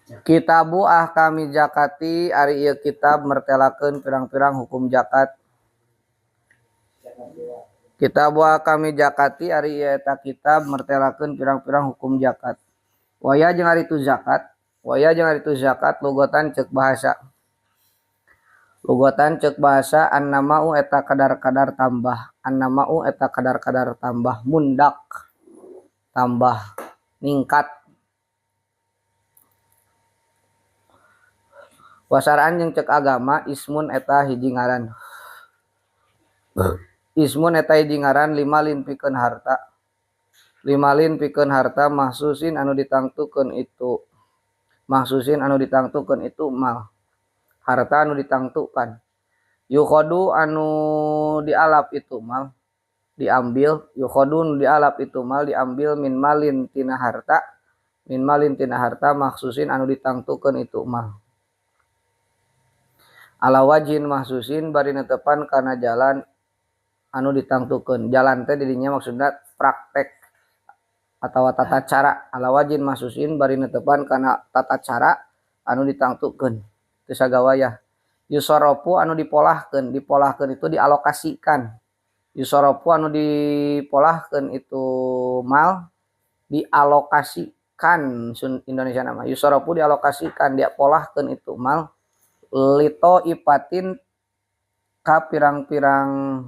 Kitabu Ahkami Zakati ari ieu kitab mertelakeun pirang-pirang hukum zakat. Kitabu Ahkami Zakati ari ieu eta kitab mertelakeun pirang-pirang hukum zakat. Waya jeung ari itu zakat, waya jeung ari itu zakat lugotan ceuk bahasa. Lugotan ceuk bahasa annamau eta kadar-kadar tambah, annamau eta kadar-kadar tambah mundak, tambah ningkat. Wasaraan jeung ceuk agama ismun eta hiji ngaran. Ismun eta hiji ngaran limalin pikeun harta. Limalin pikeun harta mahsusin anu ditangtukeun itu. Mahsusin anu ditangtukeun itu mal. Harta anu ditangtukan. Yukhadu anu dialap itu mal diambil, yukhadu anu dialap itu mal diambil min malin tina harta, min malin tina harta mahsusin anu ditangtukeun itu mal. Ala wajin mahsusin bari netepan kana jalan anu ditangtukeun. Jalan teh didinya maksudna praktek atawa tata cara. Ala wajin mahsusin bari netepan kana tata cara anu ditangtukeun. Teu sagawayah. Yusoropu anu dipolahkeun, dipolahkeun itu dialokasikan. Yusoropu anu dipolahkeun itu mal dialokasikan sun Indonesia nama. Yusoropu dialokasikan, diapolahkeun itu mal lito ipatin ka pirang-pirang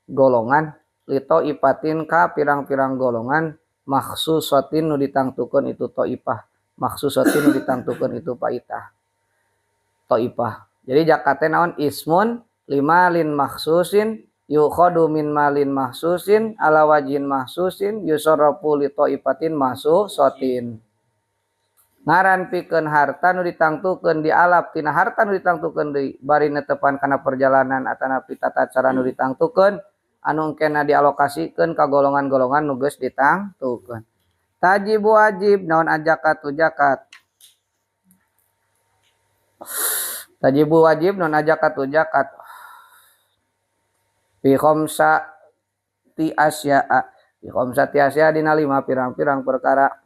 golongan, lito ipatin ka pirang-pirang golongan makhsusatin nu ditangtukeun itu taifah, makhsusatin nu ditangtukeun itu paitah taifah. Jadi zakat teh naon? Ismun limalin makhsusin yukhadu min malin makhsusin ala wajin makhsusin yusarrafu li taifatin makhsusatin. Ngaran pikeun harta nu ditangtukeun dialap tina harta nu ditangtukeun deui bari netepan kana perjalanan atanapi tata cara nu ditangtukeun anu engkena dialokasikeun ka golongan-golongan nu geus ditangtukeun. Tajibu wajib naon ajakatu zakat. Tajibu wajib naon ajakatu zakat. Fi khamsati asya'a, fi khamsati asya'a dina lima pirang-pirang perkara.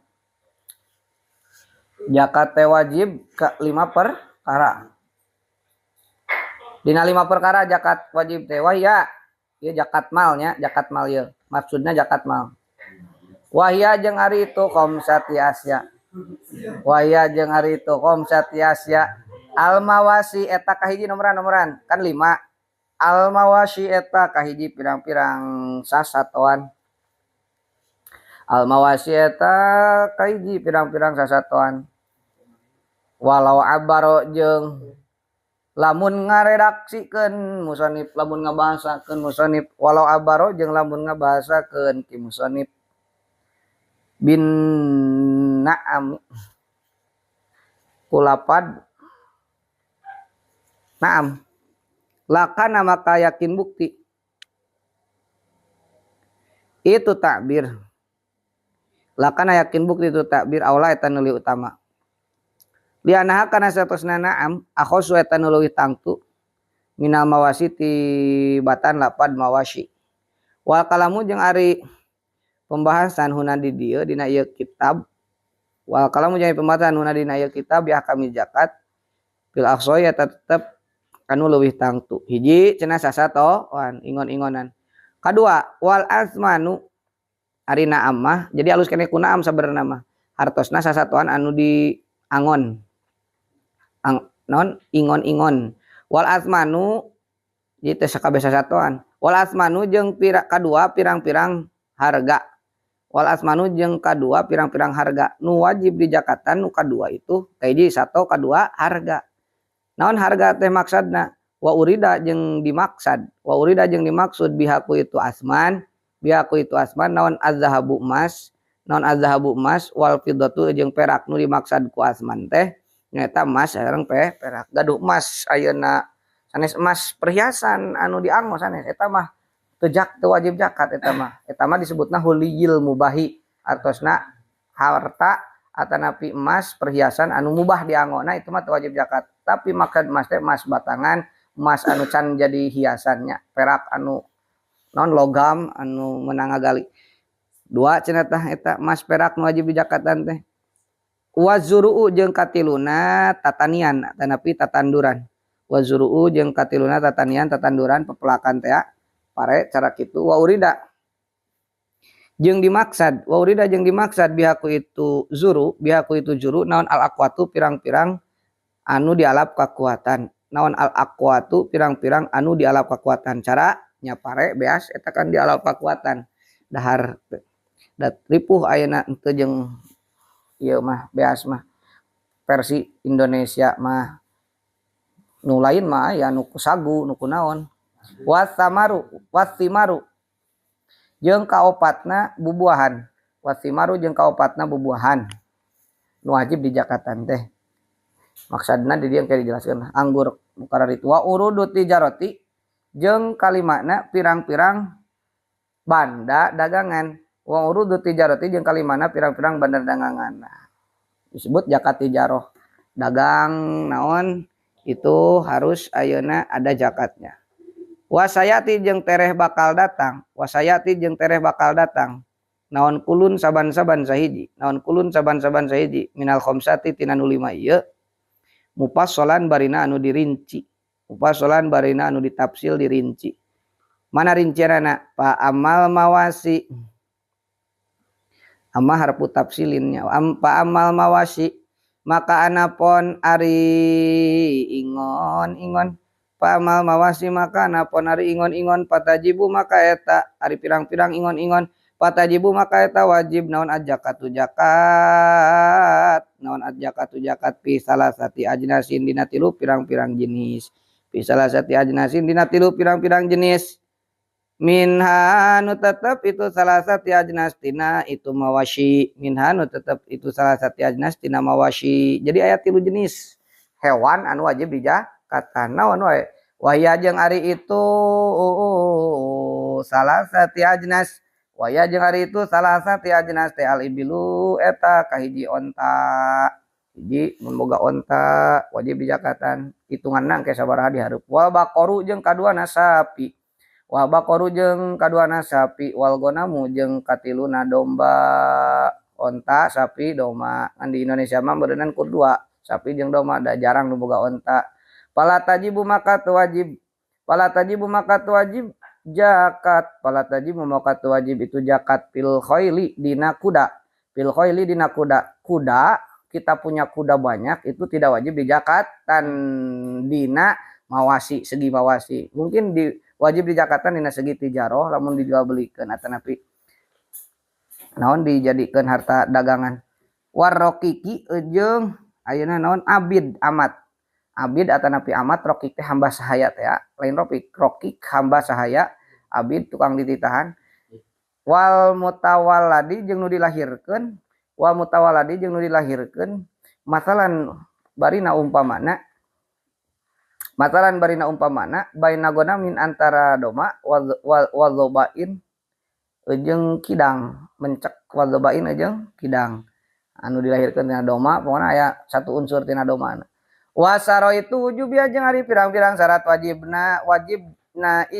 Zakat teh wajib ke 5 perkara. Dina 5 perkara zakat wajib teh wahya. Ieu zakat malnya, zakat mal ieu. Maksudna zakat mal. Wahya jeung ari itu khamsati asya. Wahya jeung ari itu khamsati asya. Al mawasi eta kahiji nomoran-nomoran kan 5. Al mawasi eta kahiji pirang-pirang sasatoan. Al mawasi eta kahiji pirang-pirang sasatoan. Walau abaro jeung lamun ngaredaksikeun musonib, lamun ngabahasakeun musonib, walau abaro jeung lamun ngabahasakeun ki musonib bin na'am kulapad na'am lakana maka yakin bukti itu takbir, lakana yakin bukti itu takbir aula eta nu leuwih utama. Lianaha kana satosna na'am akhosu eta nu leuwih tangtu minal mawasi ti batan lapad mawasi. Wal kalamu jeung ari pembahasan huna di dieu dina ieu kitab, wal kalamu jeung pembahasan huna dina ieu kitab ya kami zakat fil aqsoi eta tetep anu leuwih tangtu. Hiji cenah sasatoan ingon-ingonan. Kadua wal azmanu ari na'am mah jadi alus keneh ku na'am sabenerna mah. Hartosna sasatoan anu di angon. Non ingon-ingon. Wal azmanu jadi teh sakabeh sasatoan. Wal azmanu jeung kadua pirang-pirang harga. Wal azmanu jeung kadua pirang-pirang harga nu wajib dijakatan nu kadua itu kahiji sato kadua harga. Naon harga teh maksudna? Wa urida jeung dimaksad. Wa urida jeung dimaksud bihaku itu asman, bihaku itu asman naon azhabu emas, naon azhabu emas wal fiddatu jeung perak nu dimaksad ku asman teh nyaeta emas sareng perak. Gaduh emas ayeuna sanes emas perhiasan anu dianggo sanes eta mah teu teu wajib zakat eta mah. Eta mah disebutna huliyil mubahi, artosna harta atanapi emas perhiasan anu mubah dianggo. Nah itu mah teu wajib zakat. Tapi makan emas teh emas batangan, emas anu can jadi hiasannya, perak anu non logam anu menang ngagali. Dua cenah tah eta emas perak nu wajib dijakatan teh. Wazuruu jeung katiluna tatanian tanapi tatanduran. Wazuruu jeung katiluna tatanian tatanduran pepelakan teh pare cara kitu wa urida jeung dimaksad wa urida jeung dimaksad bihaku itu zuru bihaku itu juru naon al aqwatu pirang-pirang anu dialap kakuatan naon al aqwatu pirang-pirang anu dialap kakuatan cara nya pare beas eta kan dialap kakuatan dahar dat ripuh ayeuna henteu jeung ieu mah beas mah versi Indonesia mah nu lain mah aya nu ku sagu nu ku naon wasamaru wasimaru jeung kaopatna bubuahan wasimaru jeung kaopatna bubuahan nu wajib dijakatan teh maksudna di dieu engke dijelaskeun anggur nu kararitu wa urudu tijarati jeung kalimana pirang-pirang banda dagangan wa urudu tijarati jeung kalimana pirang-pirang banda dagangan. Nah, disebut zakat tijaroh dagang naon itu harus ayeuna ada zakatnya. Wasayati jeung tereh bakal datang wasayati jeung tereh bakal datang naon kulun saban-saban sahiji naon kulun saban-saban sahiji minal khamsati tina nu lima ieu mupassalan barina anu dirinci mupassalan barina anu ditafsil dirinci mana rincianana fa amal mawasi amma harfu tafsilinnya fa amal mawasi maka anapon ari ingon-ingon fa amal mawasi maka anapon ari ingon-ingon patajibu maka eta ari pirang-pirang ingon-ingon patajibu maka eta wajib naon ajakatu zakat naon ajakatu zakat fi salasati ajnasin dina tilu pirang-pirang jenis fi salasati ajnasin dina tilu pirang-pirang jenis minha nu tetep itu salasati ajnas tina itu mawasi minha nu tetep itu salasati ajnas tina mawasi. Jadi aya tilu jenis hewan anu wajib dijakatan naon wae waya jeung ari itu salasati ajnas waya jeung ari itu salasati ajnas teh al ibilu eta kahiji onta hiji mun boga onta wajib dijakatan hitunganna engke sabaraha dihareup wal baqaru jeung kaduana sapi wal baqaru jeung kaduana sapi wal gonamu jeung katiluna domba onta sapi domba kan di Indonesia mah beureunan kur dua sapi jeung domba da jarang nu boga onta fala tajibu maka teu wajib fala tajibu maka teu wajib zakat fala tajibu maka teu wajib itu zakat fil khaili dina kuda fil khaili dina kuda kuda kita punya kuda banyak itu tidak wajib dijakatan dina mawasi segi mawasi mungkin di wajib dijakatan dina segi tijaroh lamun dijual belikeun atanapi naon dijadikeun harta dagangan warroqiqi jeung ayeuna naon abid amat abid atanapi amat roqiq teh hamba sahaya teh ya lain roqiq roqiq hamba sahaya abid tukang dititahan wal mutawalladi jeung nu dilahirkeun wal mutawalladi jeung nu dilahirkeun masalan barina umpamana baina gonamin antara doma wal zobain jeung kidang mencek wal zobain jeung kidang anu dilahirkeun tina doma pokona aya satu unsur tina doma wasaro itu wujubia jeung ari pirang-pirang syarat wajibna wajibna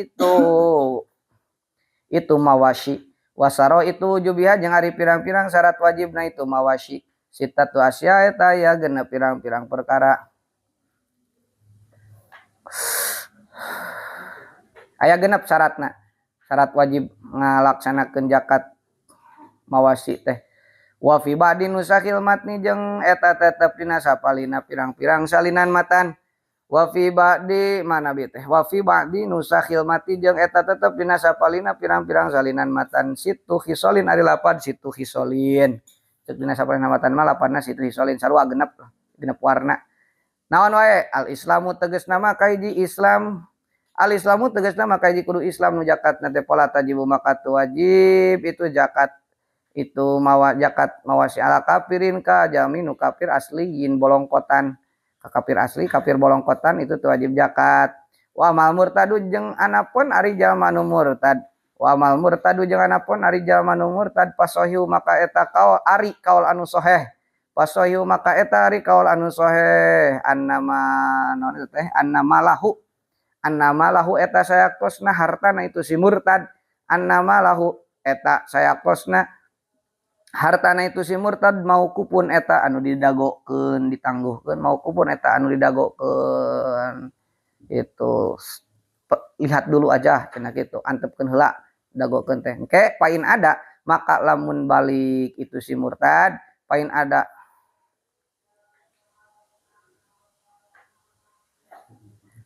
itu mawasi wasaro itu wujubia jeung ari pirang-pirang syarat wajibna itu mawasi sitatu asya eta ya genep pirang-pirang perkara aya genep syaratna syarat wajib ngalaksanakeun zakat mawasi teh wa fi ba'di nusakhil matni jeung eta tetep dina sapalina pirang-pirang salinan matan wa fi ba'di mana bi teh wa fi ba'di nusakhil matni jeung eta tetep dina sapalina pirang-pirang salinan matan situ khisolin ari lapad situ khisolin cek dina sapalina matan mah lapadna situ khisolin sarua genep genep warna naon wae al islamu tegasna mah kahiji Islam al islamu tegasna mah kahiji kudu Islam nu zakatna teh pola tajibu maka wajib itu zakat itu mawa zakat mawasi ala kafirin ka jaminu kafir asliyin bolongkotan ka kafir asli kafir bolongkotan itu teu wajib zakat wa mal murtadu jeung anapun ari jalma nu murtad wa mal murtadu jeung anapun ari jalma nu murtad pasohiu maka eta kaul ari kaul anu soheh pasohiu maka eta ari kaul anu soheh annama naon itu teh annama lahu eta sayakosna hartana itu si murtad annama lahu eta sayakosna Hartana itu si murtad mauqufun eta anu didagokeun ditangguhkeun mauqufun eta anu didagokeun itu lihat dulu aja cenah kitu antepkeun heula dagokeun teh engke pain ada maka lamun balik itu si murtad pain ada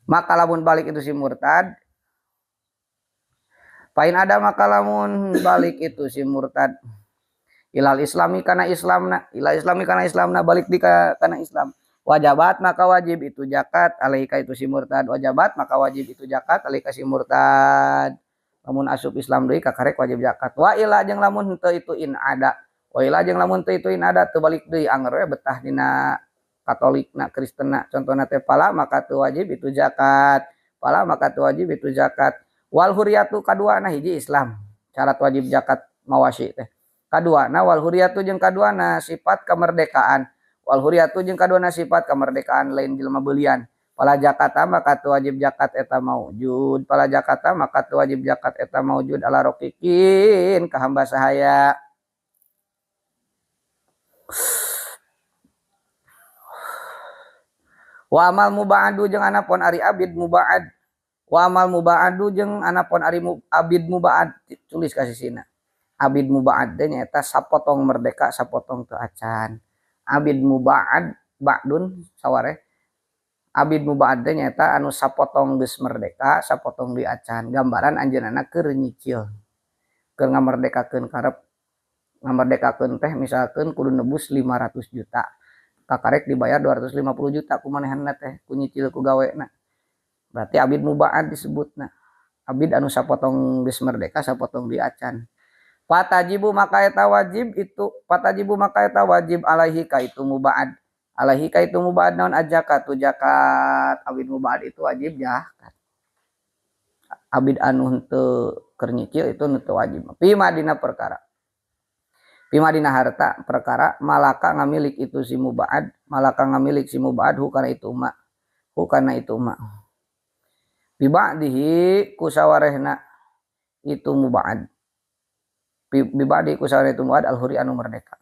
maka lamun balik itu si murtad pain ada maka lamun balik itu si murtad ilal islami kana islamna ilal islami kana islamna balik di kana Islam wajabat maka wajib itu zakat alaika itu si murtad wajabat maka wajib itu zakat alaika si murtad lamun asup Islam deui kakarek wajib zakat wa ila jeung lamun henteu itu in ada wa ila jeung lamun teu itu in ada teu balik deui anger we betah dina Katolikna Kristenna contohna teh pala maka teu wajib itu zakat pala maka teu wajib itu zakat wal huriyatu kaduana hiji Islam syarat wajib zakat mawasi teh kaduana wal huriyatu jeung kaduana sifat kemerdekaan wal huriyatu jeung kaduana sifat kemerdekaan lain jelema beulian pala zakata maka teu wajib zakat eta maujud pala zakata maka teu wajib zakat eta maujud ala roqiqin ka hamba sahaya wa amal mubaadu jeung anapun ari abid mubaad wa amal mubaadu jeung anapun ari abid mubaad tulis ka sisina abid mubaad teh nyaeta sapotong merdeka sapotong teu acan abid mubaad ba'dun sawareh abid mubaad teh nyaeta anu sapotong geus merdeka sapotong deui acan gambaran anjeunna keur nyicil keur ngamerdekakeun karep ngamerdekakeun teh misalkeun kudu nebus 500 juta kakarek dibayar 250 juta ku manehanna teh ku nyicil ku gawena berarti abid mubaad disebutna abid anu sapotong geus merdeka sapotong deui acan patajibu maka eta wajib itu patajibu maka eta wajib alaihi ka itu mubaad alaihi ka itu mubaad naon ajakatu zakat abid mubaad itu wajib zakat abid anu henteu keur nyicil itu henteu wajib pima dina perkara pima dina harta perkara malaka ngamilik itu si mubaad malaka ngamilik si mubaad hu kana itu ma hu kana itu ma biba'dihi kusawarehna itu mubaad bibadi kusawara itu muad al-huri anu merdeka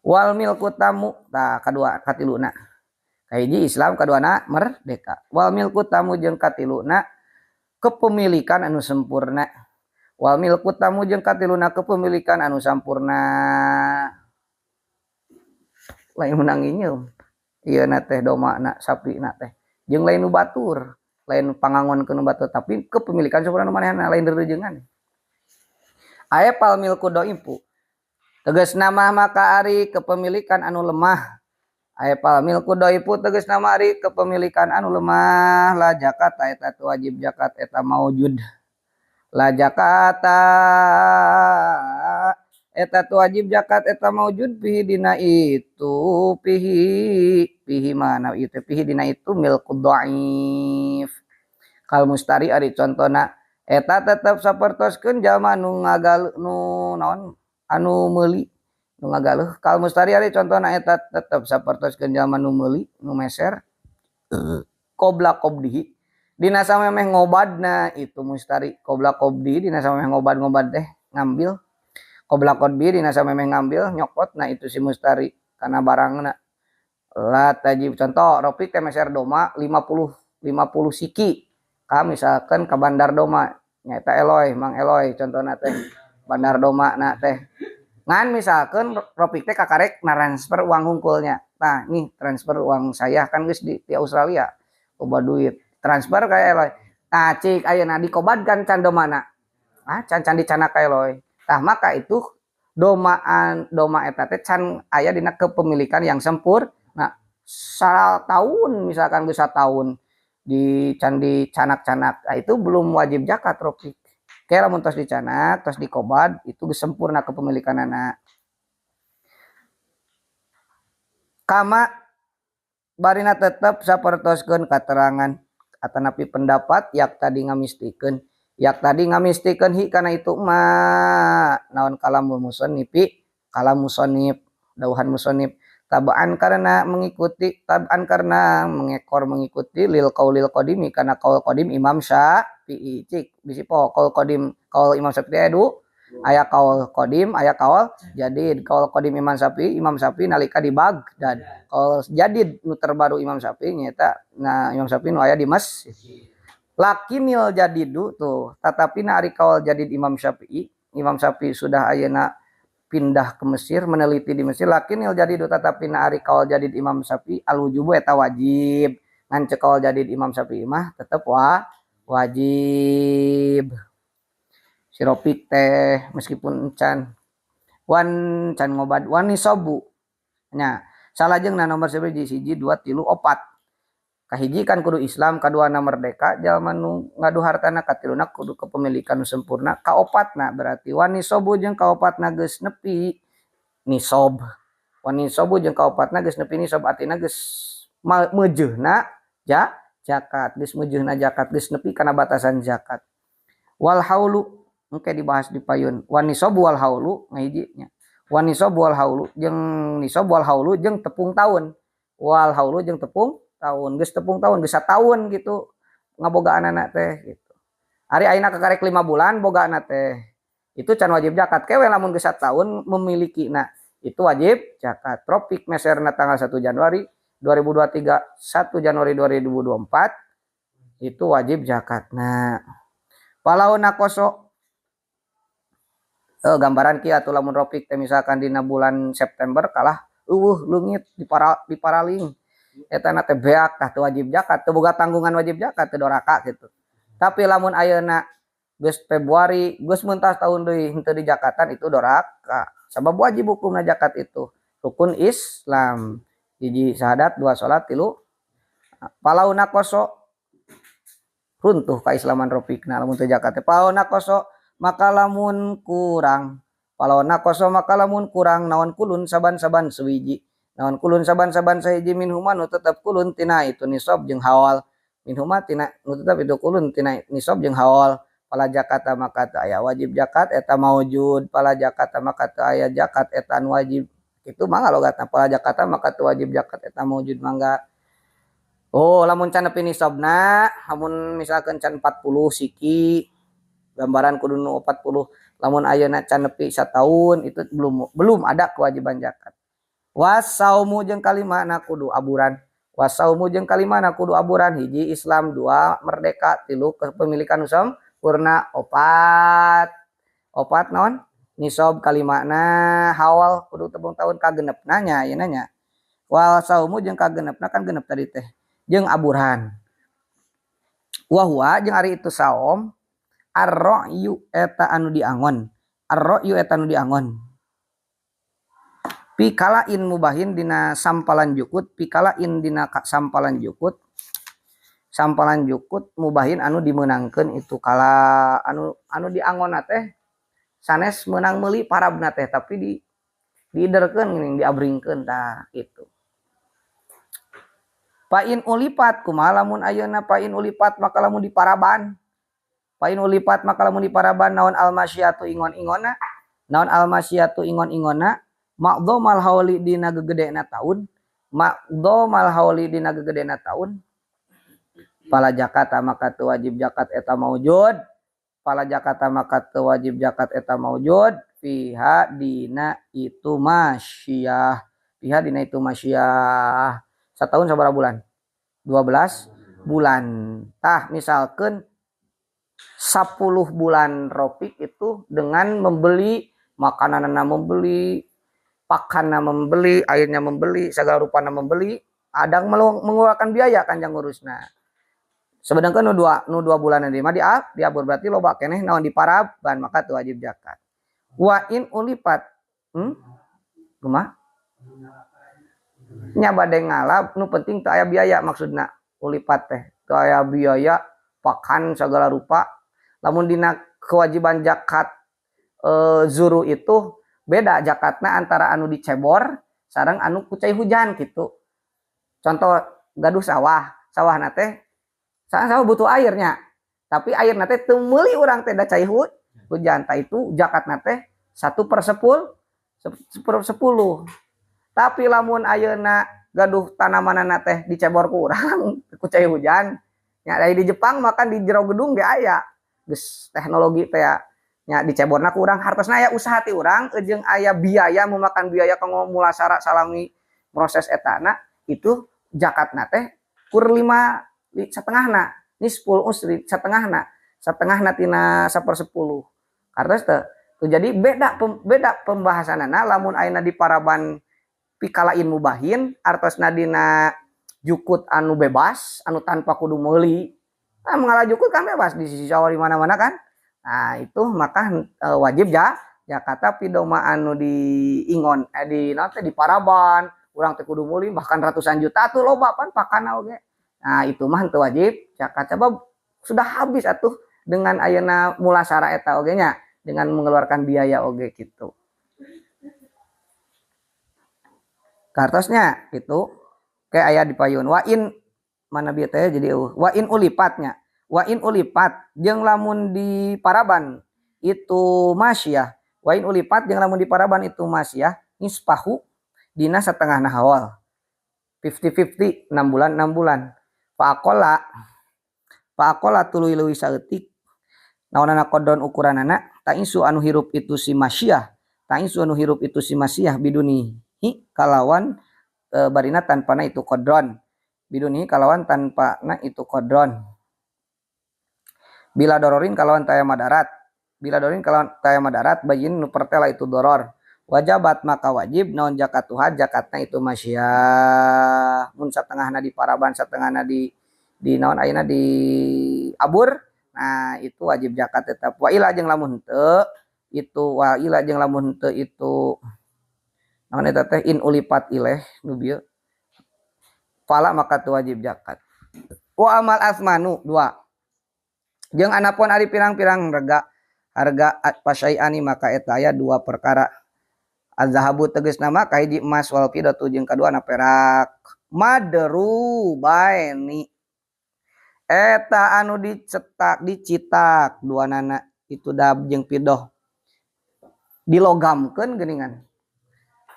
wal milku tamu tah kadua katiluna kahiji Islam kaduana merdeka wal milku tamu jeung katiluna kepemilikan anu sempurna wal milku tamu jeung katiluna kepemilikan anu sampurna lain menang inyeum ieu na teh domana sapina teh jeung lain nu batur lain pangangon ke nu batur tapi kepemilikan sempurna nu manehna lain rerejengan aya pal milku doipu tegas nama maka ari kepemilikan anu lemah aya pal milku doipu tegas nama ari kepemilikan anu lemah la zakat eta wajib zakat eta maujud la zakata eta wajib zakat eta maujud pihi dina itu pihi pihi mana itu pihi dina itu milku dhaif kal mustari ari contona eta tetep sapertoskeun jalma nu ngagal nu naon anu meuli nu ngagaleuh kal mustari ari contona eta tetep sapertoskeun jalma nu meuli nu meser qobla qabdihi dina samemeh ngobadna itu mustari qobla qabdi dina samemeh ngobad-ngobad teh ngambil qobla qabdi dina samemeh ngambil nyokotna itu si mustari kana barangna la tajib contoh Rofik teh meser doma 50 siki ka misalkan ka bandar doma nyaeta Eloy Mang Eloy contohna teh bandar doma na teh ngan misalkan Rofik teh kakarek transfer uang hungkulnya nah nih transfer uang saya kan geus di Australia loba duit transfer ka Eloy nah cik ayeuna dikobadkan can domana ah can can dicanak ka Eloy tah maka itu domaan doma eta teh can aya dina kepemilikan yang sempurna nah tahun misalkan geus satahun di candi canak-canak nah, itu belum wajib zakat Rofik kayak lamun tos dicanak tos dikobad itu geus sempurna kepemilikanana kama barina tetep sapertoskeun katerangan atanapi pendapat yak tadi ngamistikeun hi kana itu ma naon kalamul musannifi kalam musannif dauhan musannif tabaan karena mengikuti tabaan karena mengekor mengikuti lil qaulil qadimi karena qaul qadim Imam Syafi'i cik bisi po qaul qadim qaul Imam Syafi'i adu Aya kaul qadim, aya kaul jadid. Kaul qadim Imam Syafi'i, Imam Syafi'i nalika di Baghdad. Kaul jadid nu terbaru Imam Syafi'i nyaeta, nah, Imam Syafi'i nu aya di Mesir. Lakinil jadidu tuh, tetapi na ari kaul jadid Imam Syafi'i, Imam Syafi'i sudah ayeuna pindah ke Mesir, meneliti di Mesir. Lakinil jadidu, tetapi na ari kaul jadid Imam Syafi'i, al wujubu eta wajib. Ngan cek kaul jadid Imam Syafi'i mah tetep wajib. Si Ropik teh meskipun can wan can ngobad wan nisobu nya. Salajengna nomor 1, 1, 2, 3, 4. Kahiji kan kudu Islam, kaduana merdeka jalma nu ngadu hartana, katiluna kudu kepemilikan nu sempurna, kaopatna berarti wan nisobu jeung kaopatna geus nepi nisob. Wan nisobu jeung kaopatna geus nepi nisob, artina geus meujeuhna zakat, geus meujeuhna zakat, geus nepi kana batasan zakat. Wal haulu engke dibahas di payun. Wan nisobu wal haulu ngahiji nya. Wan nisobu wal haulu jeung nisob wal haulu jeung tepung tahun. Wal haulu jeung tepung tahun, geus tepung tahun, geus sataun gitu ngabogaanana teh gitu. Ari ayeuna kakarek 5 bulan bogaana teh. Itu can wajib zakat kewe. Lamun geus sataun memiliki, nah, itu wajib zakat. Tropik meserna tanggal 1 Januari 2023, 1 Januari 2024 itu wajib zakat. Nah, falau naqoso, gambaran kieu atuh. Lamun Ropik teh misalkan dina bulan September kalah euweuh leungit di para di paraling eta na teh beak, tah teu wajib zakat, teu boga tanggungan wajib zakat, teu doraka gitu. Tapi lamun ayeuna geus Februari, geus mentas tahun deui henteu di zakatan, itu doraka, sabab wajib hukumna zakat itu rukun Islam, hiji syahadat, dua salat, tilu. Falau naqoso, runtuh keislaman Rofikna lamun teu zakat. Falau naqoso maka lamun kurang, falau naqoso maka lamun kurang naon kullun saban-saban suwiji, naon kullun saban-saban sahiji, minhuma nu tetep kullun tina itu nisab jeung haul, minhuma tina nu tetep itu kullun tina nisab jeung haul, fala zakata maka teu aya wajib zakat eta maujud. Fala zakata maka teu aya zakat eta anu wajib itu. Mangga logatna, fala zakata maka teu wajib zakat eta maujud, mangga. Oh, lamun can nepi nisabna, lamun misalkan can 40 siki, gambaran kudu nu 40, lamun ayeuna can nepi sataun itu belum belum ada kewajiban zakat. Wasaumu jeung kalimana kudu aburan. Wasaumu jeung kalimana kudu aburan, hiji Islam, dua merdeka, tilu kepemilikan sempurna, opat opat naon nisab, kalimana hawal kudu tepung tahun, kagenepna nya ayeuna nya. Wal saumu jeung kagenepna kan genep tadi teh, jeung aburan. Wahwa jeung ari itu saum arro'yu eta anu diangon, arro'yu eta anu diangon fi kala'in mubahin dina sampalan jukut, fi kala'in dina sampalan jukut, sampalan jukut mubahin anu dimenangkeun itu kala. Anu anu diangonna teh sanes meunang meuli parabna teh, tapi di diiderkeun geuning, diabringkeun, tah gitu. Fa in ulifat, kumaha lamun ayeuna fa in ulifat maka lamun diparaban, fa in ulifat maka lamun diparaban naon almasyiyatu ingon-ingonna, naon almasyiyatu ingon-ingonna, ma'dhamal hauli dina gegedena taun, ma'dhamal hauli dina gegedena taun, fala zakata maka teu wajib zakat eta maujud, fala zakata maka teu wajib zakat eta maujud fiha dina itu masyiyah, fiha dina itu masyiyah. Setahun sabaraha bulan? 12 bulan. Tah, misalkan 10 bulan Ropik itu dengan membeli makanan, membeli pakan, membeli airnya, membeli segala rupana, membeli adang mengeluarkan biaya kan jang ngurusna. Sebenarnya nu dua bulan ini mah diabur, berarti loba keneh naon diparaban, maka tuh wajib zakat. Wa in ulifat, Kumaha? Nya bade ngalap, nu penting teu aya biaya. Maksudna ulifat teh teu aya biaya pakan segala rupa. Lamun dina kewajiban zakat zuru itu beda zakatna antara anu dicebor sareng anu ku cai hujan gitu. Contoh, gaduh sawah, sawahna teh sawah butuh airnya, tapi airna teh teu meuli urang teh da cai hujan. Tah, itu zakatna teh 1/10, 1/10. Tapi lamun ayeuna gaduh tanamanana teh dicebor ku urang ku cai hujan nya, di Jepang makan di jero gedung ge aya geus teknologi teh ya. Nya diceborna ku urang hartosna aya usaha ti urang jeung aya biaya memakan biaya kanggo mulasara salami proses etana itu zakatna teh kur 5 setengahna nisful usri setengahna setengahna tina 1/10 hartos teh. Jadi beda beda pembahasanana lamun ayeuna di paraban pikalain mubahin artosna dina jukut anu bebas anu tanpa kudu meuli. Nah, mengalah jukut kan bebas di sisi sawah di mana-mana kan. Nah, itu maka wajib ya zakat. Tapi doma anu di ingon di naon teh di paraban urang teh kudu meuli bahkan ratusan juta tuh loba pan pakana oge. Nah, itu mah henteu wajib zakat sebab sudah habis atuh dengan ayeuna mulasara eta oge nya dengan mengeluarkan biaya oge gitu. Kartosnya gitu kayak aya di payun wa in mana bieu teh jadi wa in ulipatnya wa in ulipat jeung lamun di paraban itu masyah wa in ulipat jeung lamun di paraban itu masyah nispahu dina setengahna haul 50-50 6 bulan 6 bulan faqala tuluy leuwih saeutik naonana qadron ukuranana ta'isu anu hirup itu si masyah ta'isu anu hirup itu si masyah bidunihi kalawan barina tanpana itu qadron bidunihi kalawan tanpana itu qadron bila dororin kalawan taya madarat bila dororin kalawan taya madarat bayin nu pertela itu doror wajabat maka wajib naon zakatuha zakatna itu masyah mun satengahna di paraban satengahna di naon ayeuna di abur. Nah itu wajib zakat tetap wa ila jeung lamun henteu itu wa ila jeung lamun henteu itu naon eta teh in ulipat ileh nu bieu fala maka teu wajib zakat wa amal asmanu dua jeung anapun ari pirang-pirang rega harga pasyai'ani maka eta aya dua perkara azhabu tegasna maka hiji emas wal fidatu jeung kaduana perak madru baini eta anu dicetak dicitak duanana itu dahab jeung fidah dilogamkeun geuningan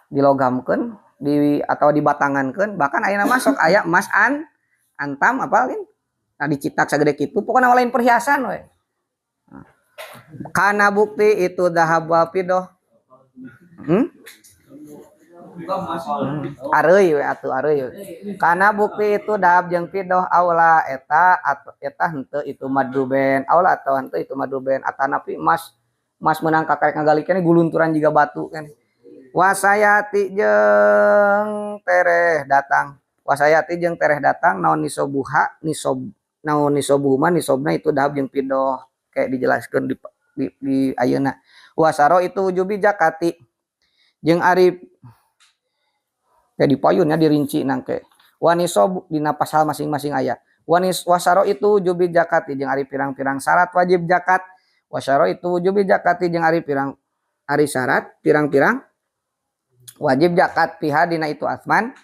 dilogamkeun di atau dibatangankeun bahkan ayeuna masuk aya emas antam apalin nah dicitak sagede kitu pokona lain perhiasan we. Nah, kana bukti itu dahab wal fidah Areuy we atuh areuy. Kana bukti itu dahab jeung fidah aula eta eta henteu itu madruben aula atau henteu itu madruben atanapi emas emas meunang kakarek ngagalikeun gulunturan jiga batu kan. Wasayati jeung tereh datang wasayati jeung tereh datang naon nisobuha nisob naon nisobuhuma nisobna itu dahab jeung fidah kayak dijelaskeun di ayeuna wasaro itu wujubi zakati jeung ari kayak di payunnya dirinci nangke wanisob dina pasal masing-masing aya wanis wasaro itu wujubi zakati jeung ari pirang-pirang syarat wajib zakat wasaro itu wujubi zakati jeung ari pirang ari syarat pirang-pirang wajib zakat piha dina itu asman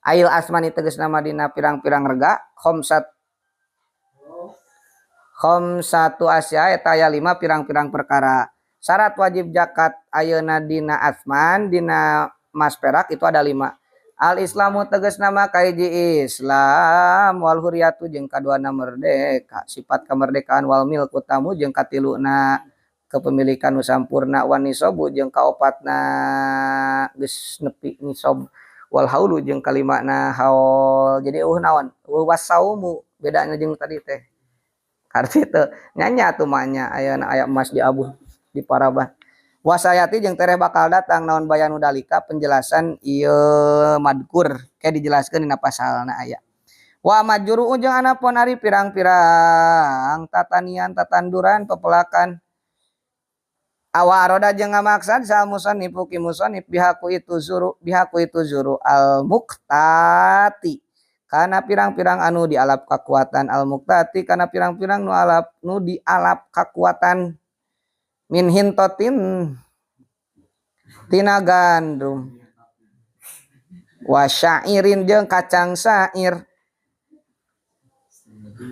ail asmani tegasna dina pirang-pirang rega khamsatu asya eta aya 5 pirang-pirang perkara syarat wajib zakat ayeuna dina asman dina emas perak itu ada 5 al islamu tegasna mah kahiji Islam wal huriyatu jeung kaduana merdeka sifat kemerdekaan wal milku tamu jeung katiluna kepemilikan nu sampurna wan nisobu jeung kaopatna geus nepi nisob wal haulu jeung kalimana haul jadi eueuh naon eueuh wasaumu bedanya jeung tadi teh karti teu nya atuh mah nya ayeuna aya emas di abuh di paraban wasayati jeung tereh bakal datang naon bayanu dalika penjelasan ieu madkur kayak dijelaskeun dina pasalna aya wa majuru jeung anapun ari pirang-pirang tatanian tatanduran pepelakan awa aroda jeung ngamaksad sa musannif ki musannif bihaku itu zuru al muqtati kana pirang-pirang anu dialap kakuatan al muqtati kana pirang-pirang nu alap nu dialap kakuatan min hintotin tina gandum wa syairin jeung kacang syair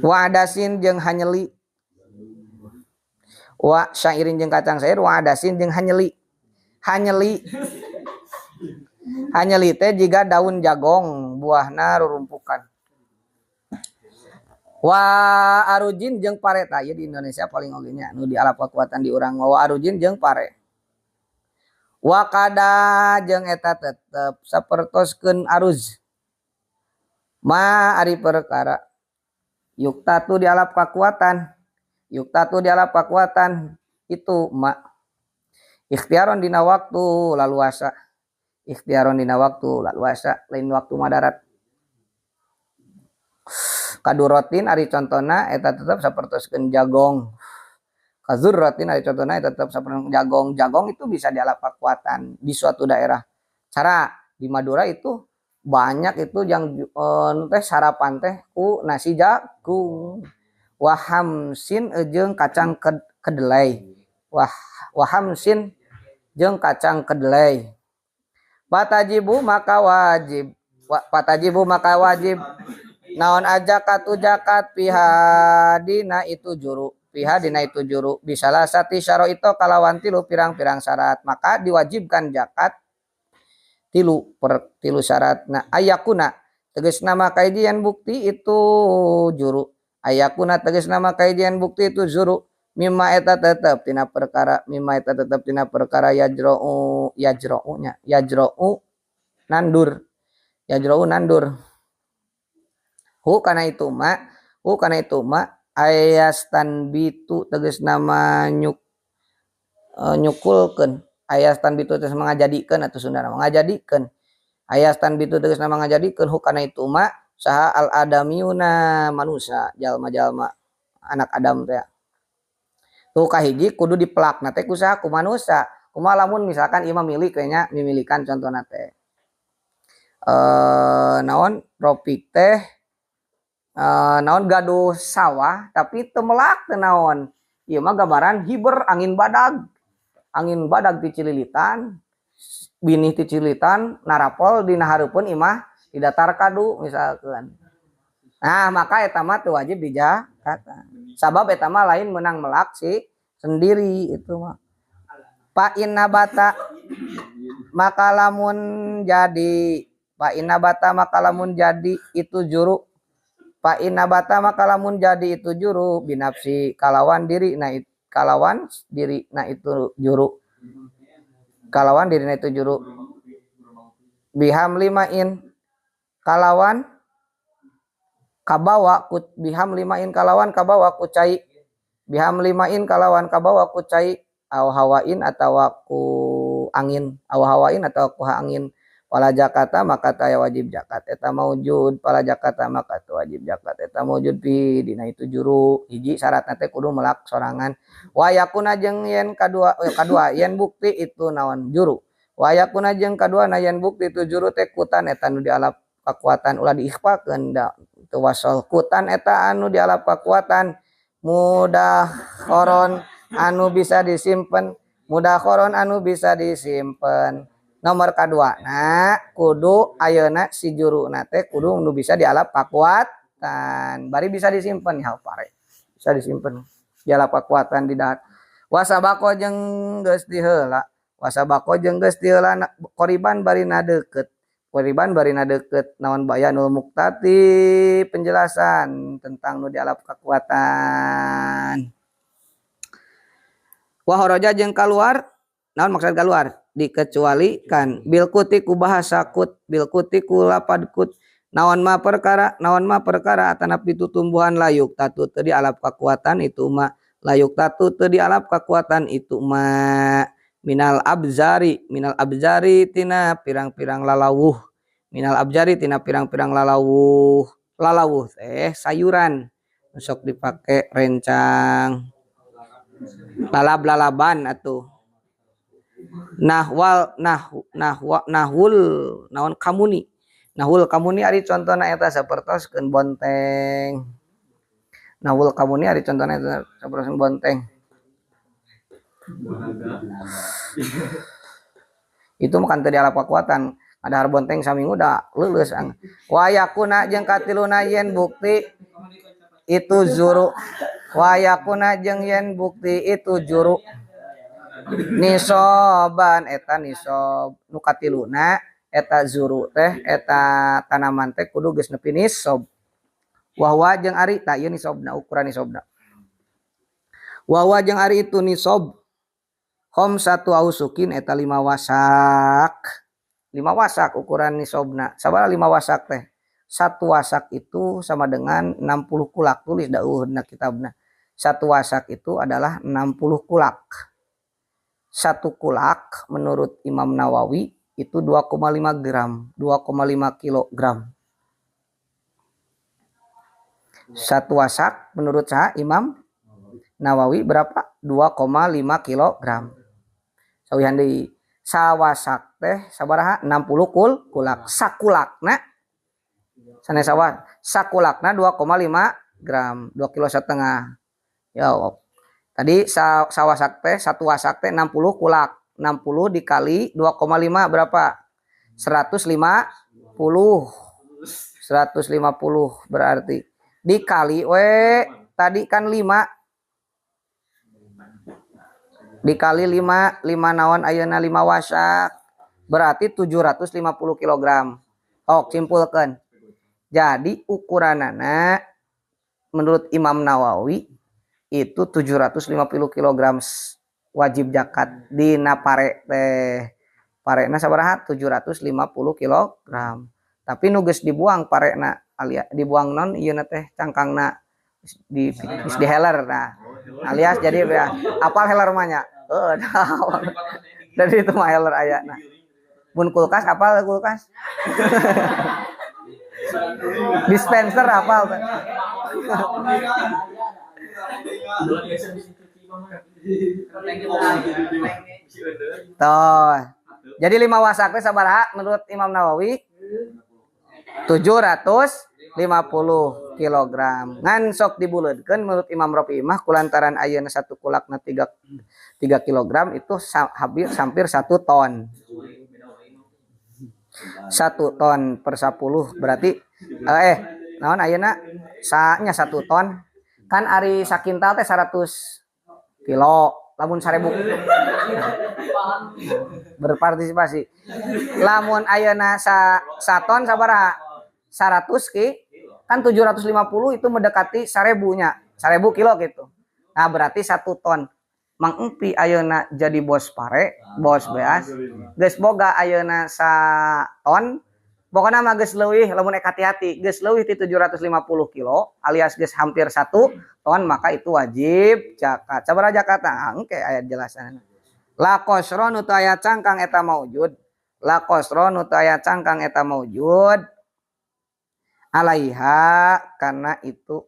wa adasin jeung hanyeli wa syairin jeung kacang syair wa adasin jeung hanyeli hanyeli hanyeli teh jiga daun jagong buahna rurumpukan Wa arujin jeung pare tah ieu di Indonesia paling oge nya nu dialap kakuatan di urang wa arujin jeung pare. Wa kada jeung eta tetep sapertoskeun aruz. Ma ari perkara yuktatu dialap kakuatan. Yuktatu dialap kakuatan itu ma ikhtiaron dina waktu laluasa. Ikhtiaron dina waktu laluasa lain waktu madarat. Kadurotin ari contona eta tetep sapertoskeun jagong. Kazurratin ari contona eta tetep sapertoskeun jagong. Jagong itu bisa dialap kakuatan di suatu daerah. Cara di Madura itu banyak itu yang teh sarapan teh ku nasi jagung. Wahamsin jeung kacang kedelai. Wahamsin jeung kacang kedelai. Patajibu maka wajib. Patajibu maka wajib. Naon ajakatu zakat fiha dina itu juru. Fiha dina itu juru. Bisalah sati syaraito kalawan tilu pirang-pirang syarat. Maka diwajibkan zakat tilu per tilu syarat. Nah ayakuna tegas nama kajian bukti itu juru. Ayakuna tegas nama kajian bukti itu juru. Mimma eta tetep tina perkara. Mimma eta tetep tina perkara yajro'u yajro'u nya. Yajro'u nandur. Yajro'u nandur. Hu kana itu ma, hu kana itu ma ayastanbitu tegas nama nyukulkeun. Ayastanbitu tegas ngajadikeun atuh Sunda nama ngajadikeun. Ayastanbitu tegas nama ngajadikeun hu kana itu ma saha al adamiuna manusia jalma-jalma anak Adam teh. Tuh kahiji kudu dipelakna teh ku saha ku manusia. Kumaha lamun misalkan ieu mah milik we nya mimilikan contona teh. Naon Ropik teh naon gaduh sawah tapi teu melak teu naon. Ieu mah gambaran hiber angin badag. Angin badag ti Cililitan, binih ti Cililitan narapol dina hareupeun imah di datar kadu misalkan. Nah, maka eta mah teu wajib dijakatan. Sabab eta mah lain menang melak si sendiri itu mah. Fa inna bata maka lamun jadi fa inna bata maka lamun jadi itu juru. Fa inna bata maka lamun jadi itu juru binafsi kalawan diri na kalawan diri na itu juru. Kalawan diri na itu juru. Biham limain kalawan kabawa ku biham limain kalawan kabawa ku cai. Biham limain kalawan kabawa ku cai aw hawain atawa ku angin, aw hawain atawa ku angin. Pala jakata maka taya wajib zakat eta maujud, pala jakata maka teu wajib zakat eta maujud pi dina itu juru. Hiji syaratna teh kudu melak sorangan. Wa yakuna jeung yen kadua, kadua yen bukti itu naon juru. Wa yakuna jeung kadua na yen bukti itu juru teh kutan eta nu dialap kakuatan ulah diikhfakeun da teu wasol kutan eta anu dialap kakuatan mudah koron anu bisa disimpen, mudah koron anu bisa disimpen. Nomor kadua na kudu ayeuna si juruna teh kudu nu bisa dialap kakuatan bari bisa disimpen ya pare bisa disimpen dialap kakuatan di dahat. Wasabako jeung geus diheula, wasabako jeung geus diheula koriban barina deukeut, koriban barina deukeut naon bayanul muktati penjelasan tentang nu dialap kakuatan. Wa horoja jeung kaluar naon maksud kaluar dikecualikan bil kuti ku bahasa kut bil kuti ku lapad kut naon ma perkara atanap itu tumbuhan layuk tatu teu dialap kakuatan itu ma layuk tatu teu dialap kakuatan itu ma minal abzari tina pirang-pirang lalawuh minal abzari tina pirang-pirang lalawuh lalawuh teh sayuran sok dipake rencang lalab-lalaban atuh nahwal nah nahwa nahwul naon kamuni nahwul kamuni ari contona eta sapertoskeun bonteng nahwul kamuni ari contona eta sapertoskeun bonteng itu mah kan teu dialap kakuatan ada bonteng saminggu da leuleus ang wayakuna jeung katiluna yen bukti itu zuru wayakuna jeung yen bukti itu juru nisoban eta nisob nu katiluna eta zuru teh eta tanaman teh kudu geus nepi nisob. Wahwa jeung ari tah ieu nisobna ukuran nisobna. Wahwa jeung ari itu nisob khamsatu ausukin eta 5 wasak. 5 wasak ukuran nisobna. Sabaraha 5 wasak teh? Satu wasak itu sama dengan 60 kulak, tulis dauh dina kitabna. Satu wasak itu adalah 60 kulak. Satu kulak menurut Imam Nawawi itu 2,5 gram, 2,5 kilogram. Satu wasak menurut saha Imam Nawawi berapa? 2,5 kilogram. Sawihan deui sawasak teh sabaraha? 60 kulak. Sakulakna sanes sawah, sakulakna 2,5 gram, 2 kilo setengah. Ya, tadi sawasak teh satu wasak teh 60 kulak. 60 dikali 2,5 berapa? 150. 150 berarti dikali we tadi kan 5 dikali 5, 5 naon ayeuna 5 wasak berarti 750 kilogram. Oh, simpulkan. Jadi ukuranana menurut Imam Nawawi itu 750 kilogram wajib zakat dina pare teh. Parena sabaraha? 750 kilogram. Tapi nu geus dibuang parena alias dibuang non ieu na teh cangkangna di geus diheler nah. Alias jadi ya, apal heler mah nya? Heuh. Jadi itu mah heler aya nah. Mun kulkas apal kulkas? Dispenser apal teh? Tuh. Jadi 5 wasak teh sabaraha menurut Imam Nawawi? 750 kilogram. Ngan sok dibuleudkeun menurut Imam Rafi'i mah kulantaran ayeuna satu kulakna 3 kilogram itu hampir 1 ton. 1 ton per 10 berarti naon ayeuna saanya 1 ton kan ari sakintal teh 100 kilo lamun 1000 berpartisipasi lamun ayeuna saton sabaraha 100 ki kan 750 itu mendekati 1000 nya 1000 kilo gitu. Nah berarti 1 ton Mang Empi ayeuna jadi bos pare bos beas geus boga ayeuna saton pokona mah geus leuwih lamun ek hati-hati geus leuwih ti 750 kilo alias geus hampir 1 ton maka itu wajib zakat. Sabaraha zakat? Nah, engke aya jelasanna. La qasra nu teu aya cangkang eta maujud. La qasra nu teu aya cangkang eta maujud alaiha karena itu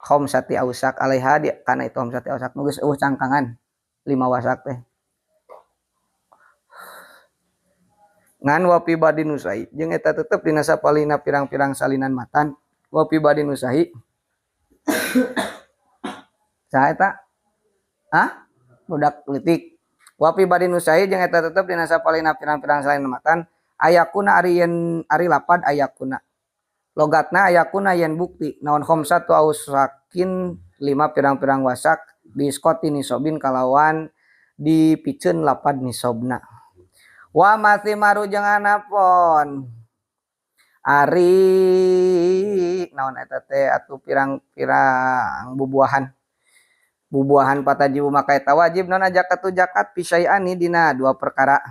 khamsati ausak alaiha di, karena itu khamsati ausak nu geus eueuh cangkangan 5 wasak teh. Ngan wapi badi nusahi jeung eta tetep dina sapalina pirang-pirang salinan matan wapi badi nusahi saha eta? Hah? Budak leutik. Wapi badi nusahi jeung eta tetep dina sapalina pirang-pirang salinan matan ayakuna ari yen ari lapad ayakuna logatna ayakuna yen bukti naon khamsatu ausakin 5 pirang-pirang wasak biskoti nisobin kalawan dipiceun lapad nisobna. Wa masimaru jeung anapon ari naon eta teh atuh pirang-pirang bubuahan bubuahan patajibu maka eta wajib naon zakatu zakat pisyai'ani dina dua perkara